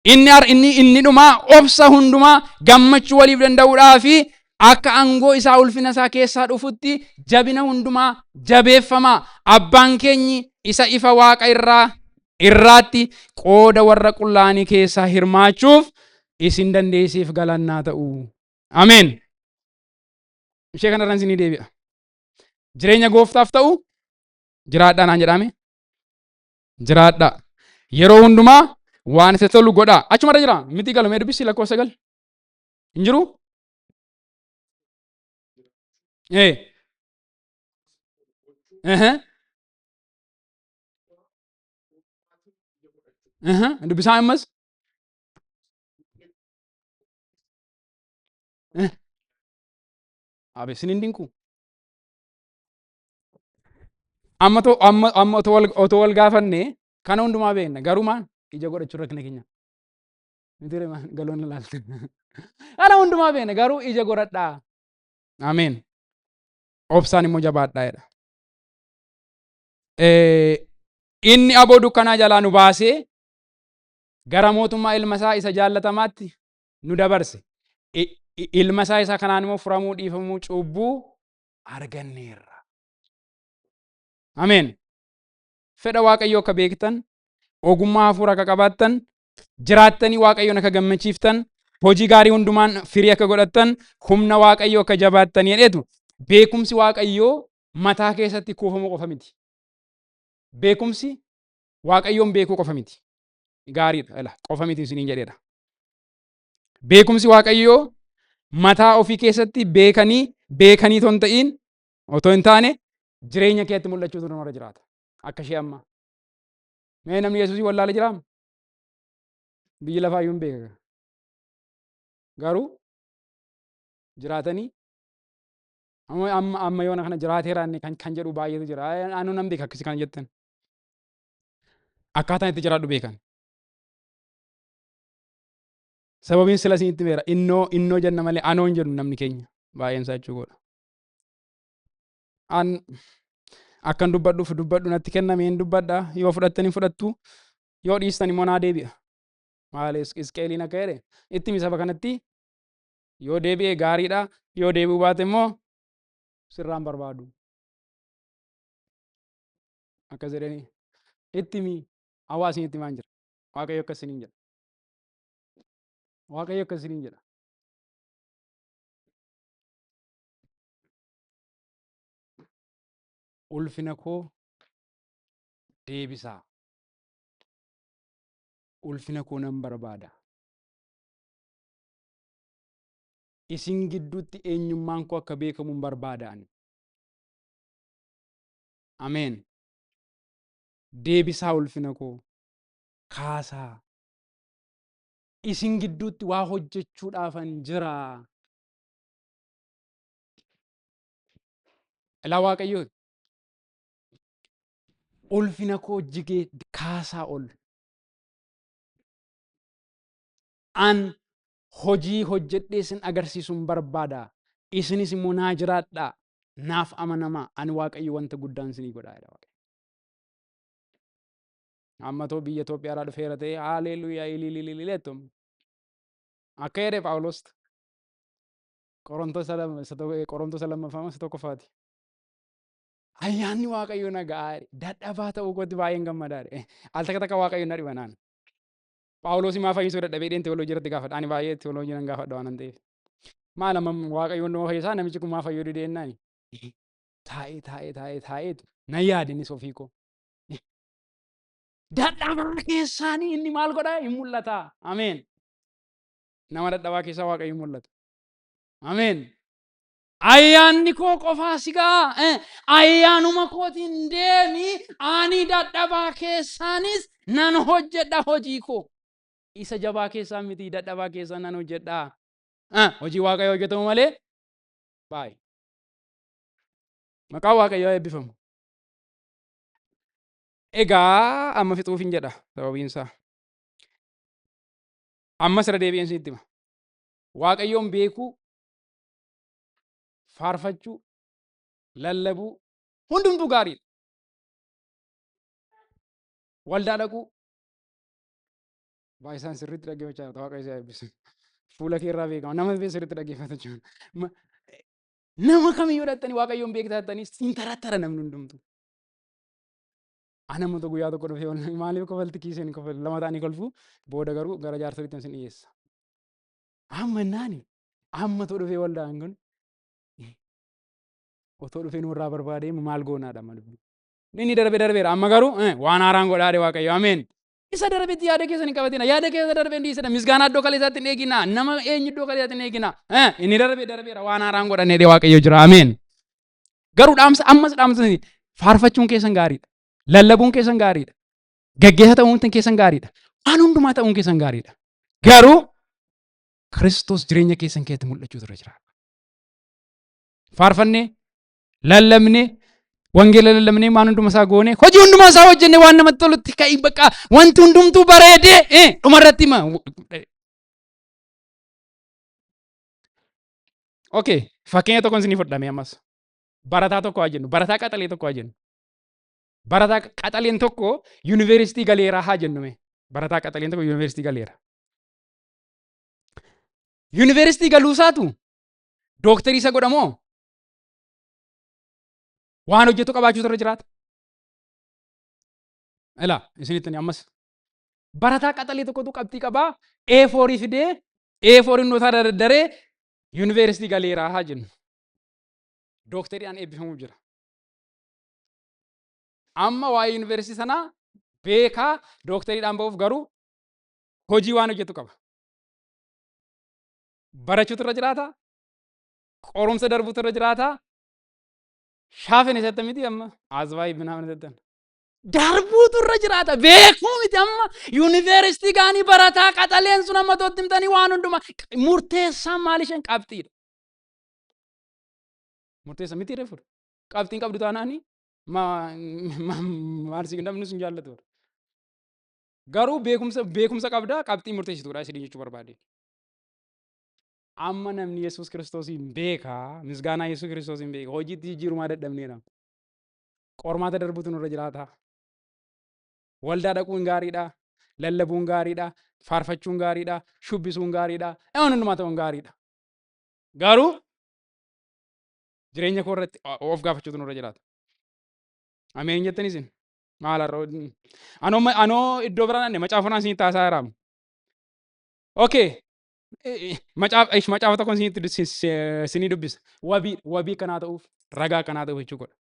A: Inni dhumaa obsa hundumaa gammachuu waliif danda'uudhaa fi akka aangoo isaa ulfina isaa keessaa dhufutti jabina hundumaa jabeeffamaa. Abbaan keenyi isa ifa waaqa irraatti qooda warra qullaanii keessaa hirmaachuuf isin dandeessiif galannaa ta'u. Ameen. Ishee kanarraan isinii deebi'a. Jireenya gooftaaf ta'u jiraadhaa naan jedhame. Jiraadhaa. Yeroo hundumaa waan isa tolu godhaa. Achumarra jira. Miti galumee dubbisi lakkoofsa 9. Hin jiru? Ee. Ehe. Ehe. Dubbisaa ammas. Abe isin hin dinqu. Amma to amma amma otoo wal gaafanne kana hundumaa beekna, garuu maal ija godhachuu rakkina keenya. Miti ree, maal galoon ilaalte. Kana hundumaa beekna, garuu ija godhadhaa. Ameen. Obsaan immoo jabaadhaa jedha. Inni aboo dukkanaa jalaa nu baasee gara mootummaa ilma isaa isa jaallatamaatti nu dabarse. Ilma isaa isa kanaan immoo furamuu dhiifamuu cubbuu arganneerra. Ameen. Fedha Waaqayyoo akka beektan, ogummaa hafuura akka qabaattan, jiraattanii Waaqayyoon akka gammachiiftan, hojii gaarii hundumaan firii akka godhattan, humna Waaqayyoo akka jabaattan jedheetu. Beekumsi Waaqayyoo mataa keessatti kuufamuu qofa miti. Beekumsi Waaqayyoon beekuu qofa miti. Gaariidha. Ila qofa miti isiniin jedheedha. Beekumsi Waaqayyoo mataa ofii keessatti beekanii beekanii otoo hin ta'iin, otoo hin taane, jireenya keetti mul'achuutu namarra jiraata. Akka ishee ammaa. Mee namni Yesuusii wallaale jiraa? Biyyi lafaa iyyuu hin beeka. Garuu jiraatanii amma yoona kana jiraateera inni kan jedhu baay'eetu jira. Anuu nan beeka akkasii kan jettan. Akkaataan itti jiraadhu beekan. Sababiin sila isinitti meera innoo innoo jenna malee anoo hin jedhu namni keenya baay'een isaa jechuu godha. An akkan dubbadhuuf dubbadhu natti kenname hin dubbadha, yoo fudhattan hin fudhattu, yoo dhiistan immoo naa deebi'a. Maal Isqeeliin akka jedhe itti himi saba kanatti, yoo deebi'e gaariidha, yoo deebi'uu baate immoo sirraan barbaadu. Akkas jedhanii itti himi, hawaasni itti himaan jira. Waaqayyo akkas isiniin jedha. Waaqayyo akkas isiniin jedha. Ulfina koo deebisaa. Ulfina koo nan barbaada. Isin gidduutti eenyummaan koo akka beekamu hin barbaada ani. Ameen. Deebisaa ulfina koo. Kaasaa. Isin gidduutti waa hojjechuudhaafan jira. Ilaa Waaqayyo ulfina koo jigee kaasaa ol. An hojii hojjedhee isin agarsiisuun barbaada. Isinis immoo naa jiraadhaa. Naaf amanamaa. Ani Waaqayyo wanta guddaan isinii godhaa jedha Waaqayyo. Amma too biyya Itoophiyaarraa dhufeera ta'ee haaleluuyaa ilililili jettu. Akka jedhe Phaawulos Qorontos lammaffaa isa tokkoffaati. Ayyaanni Waaqayyo na ga'aa jedhe. Dadhabaa ta'uu kootti baay'een gammadaa jedhe. Al takka takka Waaqayyo na dhiba naan. Phaawulos maa fayyisuu dadhabee dheen teoloojii irratti gaafadha. Ani baay'ee teoloojii nan gaafadha waan ta'eef. Maal amma Waaqayyo hundumaa fayyisaa, namichi kun maa fayyuu didee jennaani. Taa'ee taa'ee taa'ee taa'eetu nan yaade innis ofii koo. Dadhabaa keessaanii inni maal godhaa hin mul'ata. Ameen. Nama dadhabaa keessaa Waaqayyo hin mul'ata. Ameen. Ayyaanni koo qofaa si ga'a. Ayyaanuma kootiin deemi, ani dadhabaa keessaanis nan hojjedha hojii koo. Isa jabaa keessaa miti, dadhabaa keessaa nan hojjedha. Hojii Waaqayyo hojjetamu malee baay'ee. Maqaan Waaqayyoo eebbifamu. Egaa amma fixuuf hin jedha sababiin isaa. Ammas irra deebi'een isinitti hima. Waaqayyoon beekuu Faarfachuu, lallabuu, hundumtuu gaariidha. Waldaa dhaquu, baay'isaan sirriitti dhaggeeffachaa jirta, Waaqayyo si haa eebbisu. Fuula kee irraa beekama, nama sirriitti dhaggeeffata jechuudha. Nama kamiyyuu dhattanii Waaqayyoon beektaa jettanii hin tarattara namni hundumtuu. Ana immoo guyyaa tokko dhufee maaliif kofalti kiiseen kofal lama ta'anii kolfu, booda garuu gara jaarsoliitti isin dhiyeessa. Amma naani amma otoo dhufee waldaan kun otoo dhufee nurraa barbaadee maal goonaadha amma dubbii. Inni darbe darbeera, amma garuu waan haaraan godhaadhe Waaqayyo, ameen. Isa darbetti yaada keessan hin qabatina, yaada keessa darbe hin dhiisina, misgaanaa iddoo kaleessaatti hin eegina, nama eenyu iddoo kaleessaatti hin eegina. Inni darbe darbeera, waan haaraan godhanneedhe Waaqayyo jira, ameen. Garuu dhaamsa ammas dhaamsa faarfachuun keessan gaariidha. Lallabuun keessan gaariidha. Gaggeessa ta'uun keessan gaariidha. Waan hundumaa ta'uun keessan gaariidha. Garuu Kiristoos jireenya keessan keessatti mul'achuutu irra jira. Faarfannee, lallabnee, wangeela lallabnee, waan hundumaa isaa goonee, hojii hundumaa isaa hojjennee, waan namatti tolutti ka'ii bakka wanti hundumtuu bareedee dhumarratti ma. Okay, fakkeenya tokkoon isinii fudhame ammas. Barataa tokko haa jennu, barataa qaxalee tokko haa jennu. Barataa qaxaleen tokko yuunivarsiitii galeera haa jennu mee. Barataa qaxaleen tokko yuunivarsiitii galeera. Yuunivarsiitii galuusaatu dooktarii isa godhamoo waan hojjetu qabaachuutu irra jiraata? Ilaa isinitti ammas. Barataa qaxalee tokkotu qabxii qabaa, A4 fidee, A4 inni dardaree yuunivarsiitii galeeraa haa jennu. Dooktariidhaan eebbifamuuf jira. Amma waa'ee yuunivarsiitii sanaa beekaa, dooktariidhaan ba'uuf garuu hojii waan hojjetu qaba. Barachuutu irra jiraata. Qorumsa darbuutu irra jiraata. Shaafin isatti miti amma azwaayii binaamin isatti. Darbuutu irra jiraata. Beekuu miti, amma yuunivarsiitii gaanii barataa qaxaleen sun amma tootti himtanii waan hundumaa murteessaan maal isheen qabxiidha. Murteessa miti reefu. Qabxiin qabdu taanaani maal si namni sun jaallatu. Garuu beekumsa qabdaa, qabxii murteessituudha isin jechuu barbaade. Amma namni Yesuus Kiristoosiin beekaa, misgaanaa Yesuus Kiristoosiin beeka, hojiitti jijjiirumaa dadhabneera. Qormaata darbuutu nurra jiraata. Waldaa dhaquun gaariidha. Lallabuun gaariidha. Faarfachuun gaariidha. Shubbisuun gaariidha. Waan hundumaa ta'uun gaariidha. Garuu jireenya koo irratti of gaafachuutu nurra jiraata. Ameen jettanii isin? Maal har'a? Anoo iddoo biraan anne macaafa kanaan isinitti haasaa jiraamu. Okay. Macaafa tokko isinii dubbisa. Wabii kanaa ta'uuf, ragaa kanaa ta'uuf jechuu godha.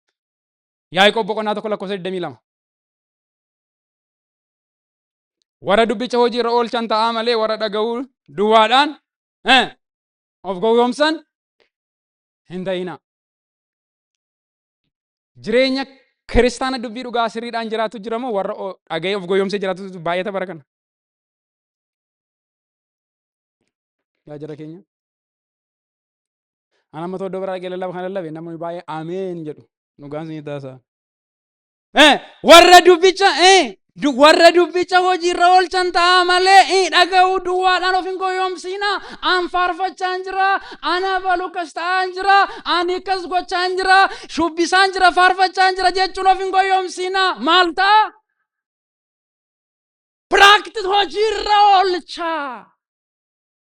A: Yaaqoob boqonnaa 1 lakkoofsa 22. Warra dubbicha hojii irra oolchan ta'aa malee warra dhaga'uu duwwaadhaan of gowwoomsan hin ta'inaa. Jireenya kiristaana dubbii dhugaa sirriidhaan jiraatu jira moo warra dhaga'ee of gowwoomsee jiraatu baay'ata bara kana? Yaa jara keenya. Ana amma iddoo biraa dhaqee lallaba kan lallabe namni baay'ee ameen jedhu, dhugaan isin taasisaa. Warra dubbicha hojiirra oolchan ta'a malee dhaga'uu duwwaadhaan of hin gowwoomsinaa. An faarfachaan jira, ana balu akkas ta'aan jira, ani akkas gochaan jira, shubbisaan jira, faarfachaan jira jechuun of hin gowwoomsinaa. Maal ta'a? Practice, hojiirra oolchaa.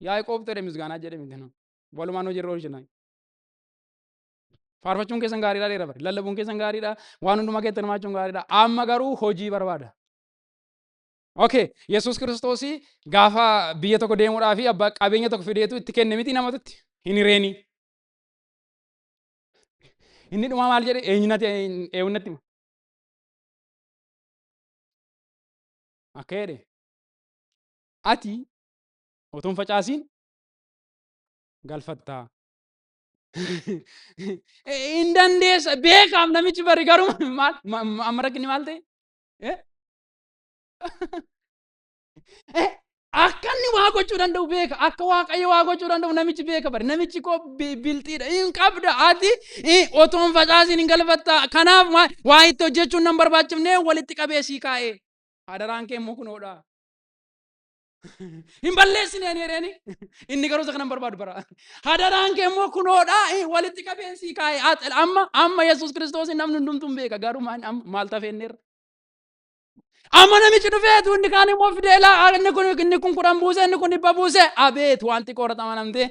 A: Yaaqoob ta'e misgaanaa jedhe miti. Walumaan hojiirra oolchina. Faarfachuun keessan gaariidha dheera bari. Lallabuun keessan gaariidha. Waan hundumaa keessatti hirmaachuun gaariidha. Amma garuu hojii barbaada. Okay, Yesuus Kiristoos gaafa biyya tokko deemuudhaa fi abbaa qabeenya tokko fideetu itti kenne miti namatatti hin hireeni. Inni dhumaa maal jedhe? Eenyunatti eenyunatti hima? Akka jedhe, ati otoo hin facaasiin galfattaa. Hin dandeessa beekaaf namichi bari, garuu maal amma rakkinni maal ta'e? Akka inni waa gochuu danda'u beeka. Akka Waaqayyo waa gochuu danda'u namichi beeka bari. Namichi koo bilxiidha. Hin qabda ati otoo hin facaasiin hin galfattaa. Kanaaf waa itti hojjechuun nan barbaachifne, walitti qabee sii kaa'e. Adaraan kee immoo kunoodha. Hin balleessine ani jedheeni. Inni garuu isa kana hin barbaadu bara. Hadaraan kee immoo kunoodha walitti qabeensi kaa'e. Amma Yesuus Kiristoos namni hundumtuu hin beeka garuu maal tafeenneerra. Amma namichi dhufeetu inni kaan immoo fideela inni kun 10 buuse, inni kun 100 buuse, abeet waan xiqqoo irratti amanamte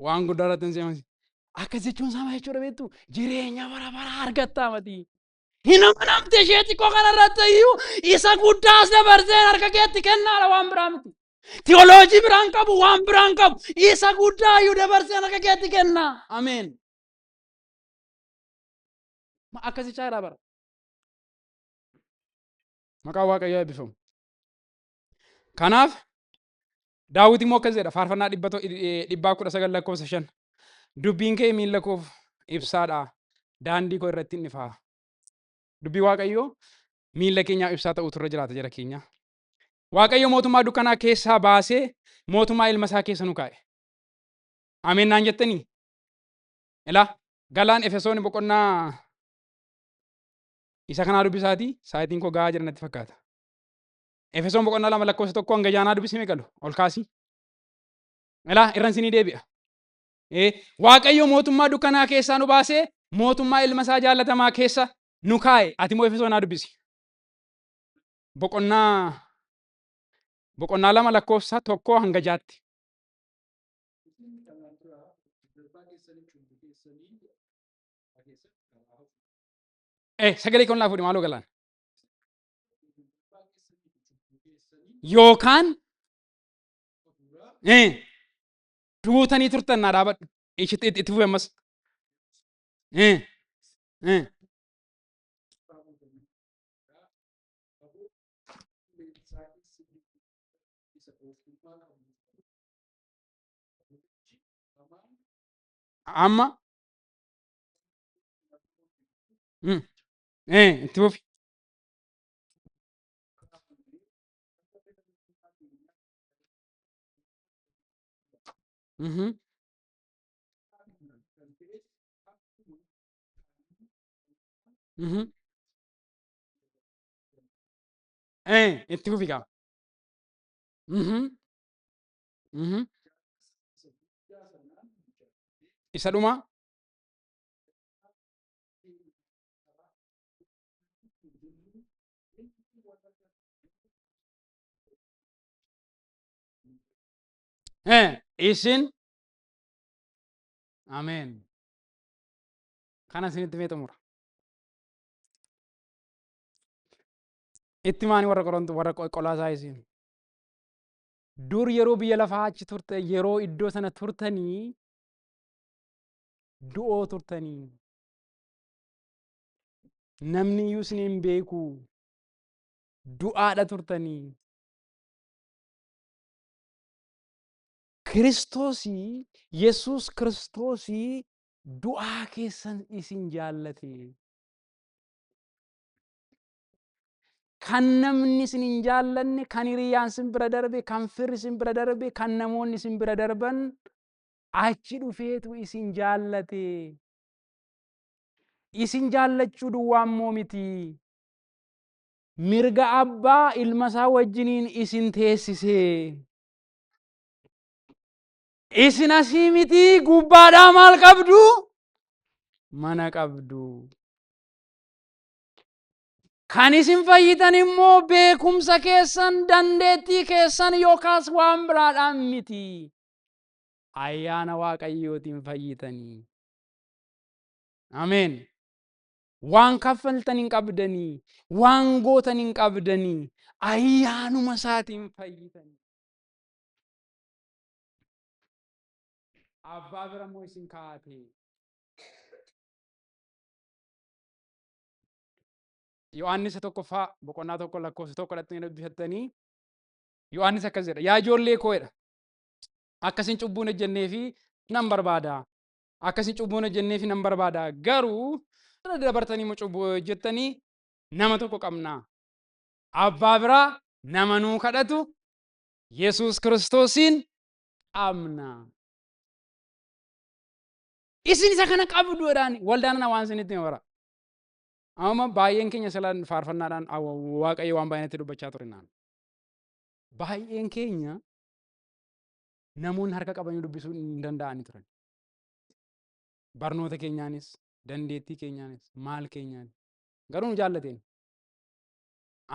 A: waan guddaa irratti hin seemasi. Akkas jechuun isaa maal jechuudha beektu? Jireenya bara baraa argatta mati. Hin amanamte ishee xiqqoo kana irratti iyyuu isa guddaas dabarseen harka keetti kennaadha, waan biraa miti. Tiyooloojii biraan qabu, waan biraan qabu, isa guddaa iyyuu dabarseen harka keetti kenna. Ameen. Akkasichaa jira bara. Maqaan Waaqayyoo eebbifamu. Kanaaf Daawit immoo akkas jedha faarfannaa 119 lakkoofsa 5. Dubbiin kee miilla koof ibsaadha. Daandii koo irratti inni ifaa. Dubbii Waaqayyoo miilla keenyaaf ibsaa ta'utu irra jiraata jara keenya. Waaqayyo mootummaa dukkanaa keessaa baasee mootummaa ilma isaa keessa nu kaa'e. Ameen naan jettanii? Ilaa galaan Efesoon boqonnaa isa kanaa dubbisaatii, saayitiin koo gahaa jira natti fakkaata. Efesoon boqonnaa 2 lakkoofsa 1 hanga 6 dubbisee galu ol kaasii. Ilaa irran sinii deebi'a. Waaqayyo mootummaa dukkanaa keessaa nu baasee mootummaa ilma isaa jaallatamaa keessa nu kaa'e. Ati immoo Efesoon haa dubbisi. Boqonnaa 2 lakkoofsa 1 hanga 6tti.
B: Isin kanaan dura darbaa keessanii cubbuu keessanii keessatti karaa hafu
A: Sagalee kun laa fuudhi maaloo galaan.
B: Darbaa keessanii cubbuu keessanii
A: Yookaan
B: hafuuraa
A: duutanii turtan naa dhaabadhu. Itti itti fufi ammas. Eh, eh.
B: raawwatanii aboo qilleensaa keessa jiru isa gooftummaa qabu hafuurichi hamaan
A: Amma. Itti fufi.
B: Kan ta'es akkuma
A: Itti fufi gaa.
B: Isa guddaa sanaan nu jaallatee
A: Isa dhumaa.
B: Keenya karaa jennu inni warra
A: Isin ameen. Kana isinitti mee xumura. Itti maani warra Qoronto warra Qolaasaa isin. Dur yeroo biyya lafaa achi turte, yeroo iddoo sana turtanii, du'oo turtanii. Namni iyyuu isin hin beeku. Du'aadha turtanii. Kiristoosii, Yesuus Kiristoosii du'aa keessan isin jaallate. Kan namni isin hin jaallanne, kan hiriyaan isin bira darbe, kan firri isin bira darbe, kan namoonni isin bira darban achi dhufeetu isin jaallate. Isin jaallachuu duwwaa immoo miti. Mirga abbaa ilma isaa wajjiniin isin teessise. Isin asii miti, gubbaadhaa maal qabdu? Mana qabdu. Kan isin fayyitan immoo beekumsa keessan, dandeettii keessan yookaas waan biraadhaan miti. Ayyaana Waaqayyootiin fayyitanii. Ameen. Waan kaffaltan hin qabdanii, waan gootan hin qabdanii, ayyaanuma isaatiin fayyitanii. Abbaa bira immoo isin kaa'ate. Yohaannis tokkoffaa boqonnaa 1 lakkoofsa 1 dhattanii dubbifattanii, Yohaannis akkas jedha: "Yaa ijoollee koo," jedha, "akkasin cubbuun hojjennee fi nan barbaada. Akkasin cubbuun hojjennee fi nan barbaada. Garuu irra dabartanii immoo cubbuu hojjettanii nama tokko qabna. Abbaa biraa nama nuu kadhatu Yesuus Kiristoosiin qabna. Isin isa kana qabdu," jedhaan. Waldaan ana waan isinitti hima bara. Amma baay'een keenya sila faarfannaadhaan Waaqayyo waan baay'ee natti dubbachaa ture naan. Baay'een keenya namoonni harka qabanii dubbisuu hin danda'anii turan. Barnoota keenyaanis, dandeettii keenyaanis, maal keenyaanis. Garuu nu jaallateen.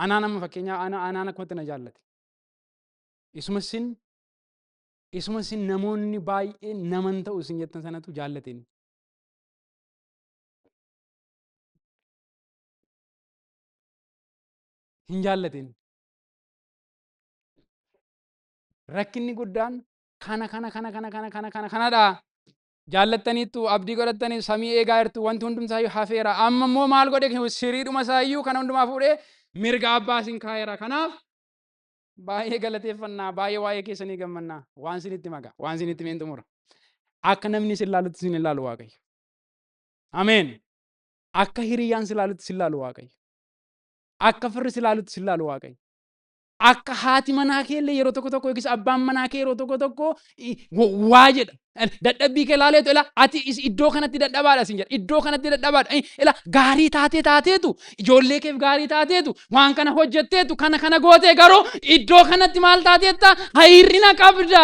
A: Anaan amma fakkeenyaaf anaan akkumatti na jaallate. Isuma isin namoonni baay'een naman ta'u isin jettan sanatu jaallateen. Hin jaallateen. Rakkinni guddaan kana kana kana kana kana kana kana kanadha. Jaallattaniittu abdii godhattanii samii eegaa jirtu wanti hundumsaayyuu hafeera. Amma immoo maal godhe siriidhuma isaayyuu kana hundumaa fuudhee mirga abbaa isin kaa'eera. Kanaaf baay'ee galateeffannaa, baay'ee waa'ee keessanii gammannaa. Waan isinitti maga, waan isinitti meen xumura. Akka namni isin ilaalutti isin ilaalu Waaqayyo. Ameen. Akka hiriyyaan si ilaalutti si ilaalu Waaqayyo. Akka firri si ilaalutti si ilaalu Waaqayyo. Akka haati manaa kee illee yeroo tokko tokko yookiis abbaan manaa kee yeroo tokko tokko waa jedha. Dadhabbii kee ilaaleetu ila ati iddoo kanatti dadhabaadha sin jedha. Iddoo kanatti dadhabaadha. Ila gaarii taatee taateetu ijoollee keef gaarii taateetu waan kana hojjetteetu kana kana gootee garuu iddoo kanatti maal taateetta hir'ina qabda.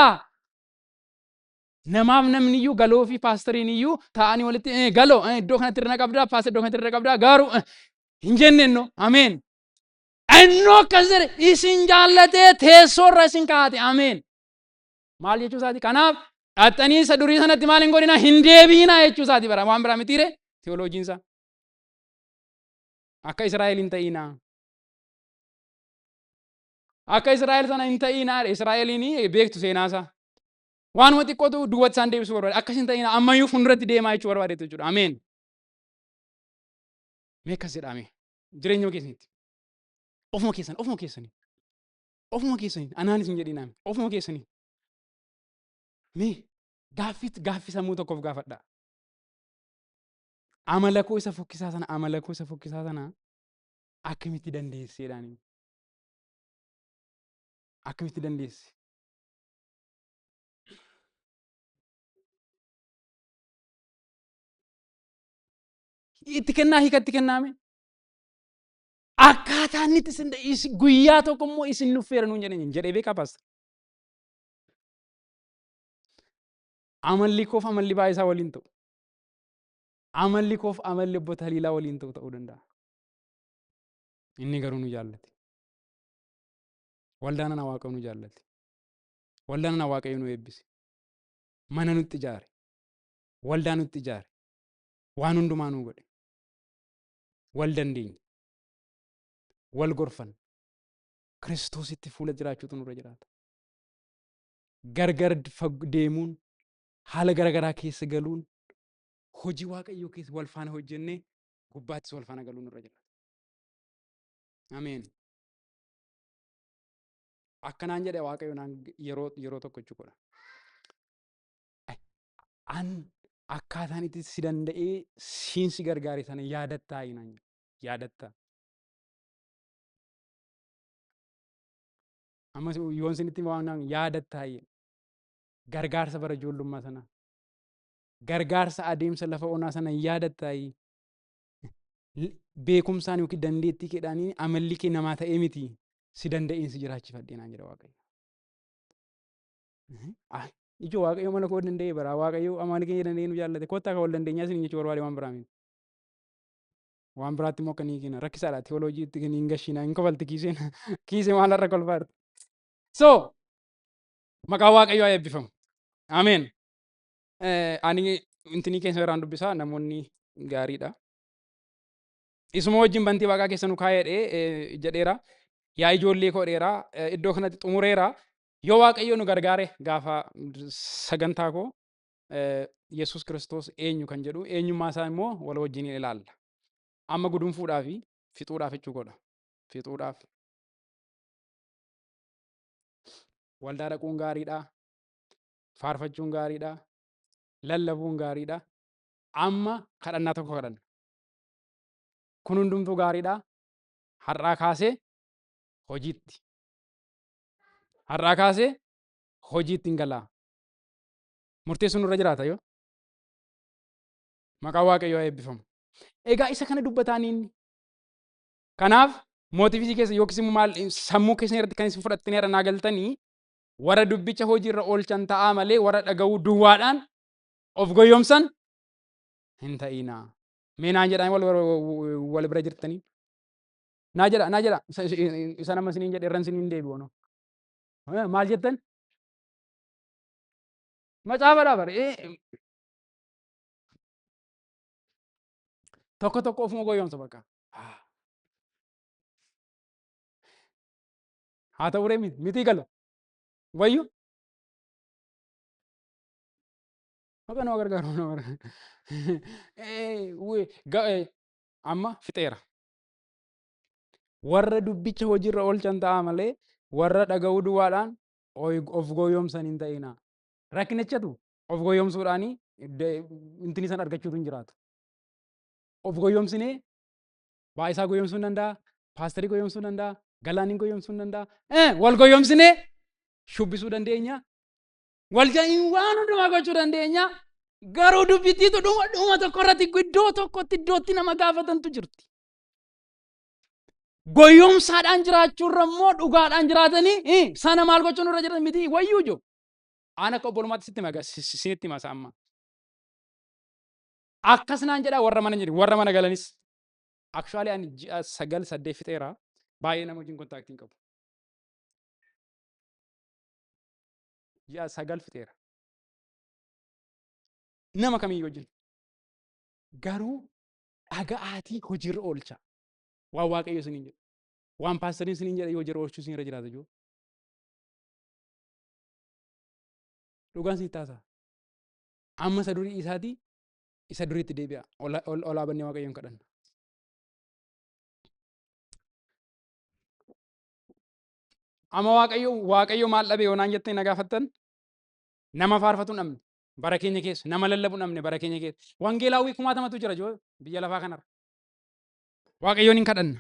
A: Namaaf namni iyyuu galoo fi paastariin iyyuu taa'anii walitti galoo iddoo kanatti hir'ina qabda paastar iddoo kanatti hir'ina qabda garuu hin jenneenno. Ameen. Innoo akkas jedhe isin jaallatee teessoorra isin kaa'ate. Ameen. Maal jechuu isaati? Kanaaf dhaxxanii isa durii sanatti maal hin godhina hin deebi'inaa jechuu isaati bara waan biraa mitiire teoloojiin isaa. Akka Israa'el hin ta'inaa. Akka Israa'el sana hin ta'inaa. Israa'eliin beektu seenaa isaa. Waanuma xiqqootu duubatti isaan deebisuu barbaade. Akkas hin ta'inaa ammayyuu fuulduratti deemaa jechuu barbaade jechuudha. Ameen. Mee akkas jedhame jireenya keessanitti. Ofuma keessan, ofuma keessanii. Ofuma keessanii anaanis hin jedhinaa ofuma keessanii. Mee gaaffii sammuu tokkoof gaafadhaa. Amala koo isa fokkisaa sana, amala koo isa fokkisaa sana akkamitti dandeesseedhaan? Akkamitti dandeesse? Itti kennaa hiikatti kennaame. Akkaataa inni itti isin guyyaa tokko immoo isin nuffeera nuun jedhan jedhee beekaa paastar. Amalli koof amalli baay'isaa waliin ta'u. Amalli koof amalli obbo Taliilaa waliin ta'u ta'uu danda'a. Inni garuu nu jaallate. Waldaan ana Waaqayyo nu jaallate. Waldaan ana Waaqayyo nu eebbise. Mana nutti ijaare. Waldaa nutti ijaare. Waan hundumaa nu godhe. Wal dandeenya. Wal gorfanna. Kiristoositti fuula jiraachuutu nurra jiraata. Gargar deemuun haala garagaraa keessa galuun hojii Waaqayyoo keessa wal faana hojjennee gubbaattis wal faana galuun nurra jiraata. Ameen. Akkanaan jedhe Waaqayyo naan yeroo tokko jechuudha. An akkaataan itti si danda'ee siin si gargaare sana yaadattaa naan jedhe. Yaadattaa. Ammas yoon isinitti waan naan yaadattaa gargaarsa bara ijoollummaa sana. Gargaarsa adeemsa lafa onaa sana yaadattaa. Beekumsaan yookiin dandeettii keedhaanii amalli kee namaa ta'ee miti si danda'een si jiraachifadhee naan jedha Waaqayyo. Ijoo Waaqayyo mana koo danda'ee bara Waaqayyo amaan keenya danda'ee nu jaallate kottaa kan wal dandeenyaa isin jechuu barbaade waan biraa miti. Waan biraatti immoo akka ni kenna rakkisaadha teoloojii itti hin gashiina hin kofalti kiiseen kiisee maal har'a kolfaa jirti. So maqaan Waaqayyoo haa eebbifamu. Ameen. Ani intinii keessa irraan dubbisaa namoonni gaariidha. Isuma wajjin bantii waaqaa keessa nu kaa'ee jedheera. Yaa ijoollee koo dheeraa iddoo kanatti xumureera. Yoo Waaqayyo nu gargaare gaafa sagantaa koo Yesuus Kiristoos eenyu kan jedhu eenyummaa isaa immoo wal wajjin ilaalla. Amma gudunfuudhaa fi fixuudhaaf jechuu godha. Fixuudhaaf. Waldaa dhaquun gaariidha. Faarfachuun gaariidha. Lallabuun gaariidha. Amma kadhannaa tokko kadhanna. Kun hundumtuu gaariidha. Har'aa kaasee hojiitti. Har'aa kaasee hojiitti hin galaa. Murteessuun nurra jiraata yoo. Maqaan Waaqayyoo haa eebbifamu. Egaa isa kana dubbataan inni. Kanaaf Mootiivii keessa yookiis immoo maal sammuu keessan irratti kan isin fudhattanii irra naa galtanii warra dubbicha hojiirra oolchan ta'aa malee warra dhaga'uu duwwaadhaan of goyyomsan hin ta'inaa. Mee naan jedhaa wal bira jirtanii. Naa jedha naa jedha isa nama isiniin jedhe irran isiniin deebi'u. Maal jettan? Macaafadhaa bare. Tokko tokko ofuma goyyomsa bakka. Haa ta'u ree miti gala. Wayyu. Maqaa nama gargaaru nama gargaaru. Amma fixeera. Warra dubbicha hojiirra oolchan ta'a malee warra dhaga'uu duwwaadhaan of goyyomsan hin ta'inaa. Rakkinichatu of goyyomsuudhaanii intini san argachuutu hin jiraatu. Of goyyomsinee baay'isaa goyyomsuu hin danda'a, paasterii goyyomsuu hin danda'a, galaaniin goyyomsuu hin danda'a. Wal goyyomsinee shubbisuu dandeenya. Wal ja'iin waan hundumaa gochuu dandeenya. Garuu dubbittiitu dhuma tokko irratti iddoo tokkotti iddootti nama gaafatantu jirti. Goyyomsaadhaan jiraachuurra immoo dhugaadhaan jiraatanii sana maal gochuun irra jiran miti wayyuu jiru. Aan akka obbolummaatti sitti hima sinitti hima amma. Akkas naan jedhaa warra mana jiru warra mana galanis. Actually ani ji'a 9 8 fixeera baay'ee nama wajjin kontaaktii hin qabu. Ji'a 9 fixeera. Nama kamiyyuu wajjin. Garuu dhaga'aatii hojiirra oolcha. Waan Waaqayyo isiniin jedhu. Waan paasteriin isiniin jedhe hojiirra oolchuu isin irra jiraata jiru. Dhugaan sitti haasa'a. Amma isa durii isaatii isa duriitti deebi'a. Olaa bannee Waaqayyoon kadhanna. Amma Waaqayyo maal dhabe yoo naan jettee na gaafattan nama faarfatu dhabne bara keenya keessa nama lallabu dhabne bara keenya keessa wangeelaawwii kumaatamatu jira jiru biyya lafaa kanarra. Waaqayyoon hin kadhanna.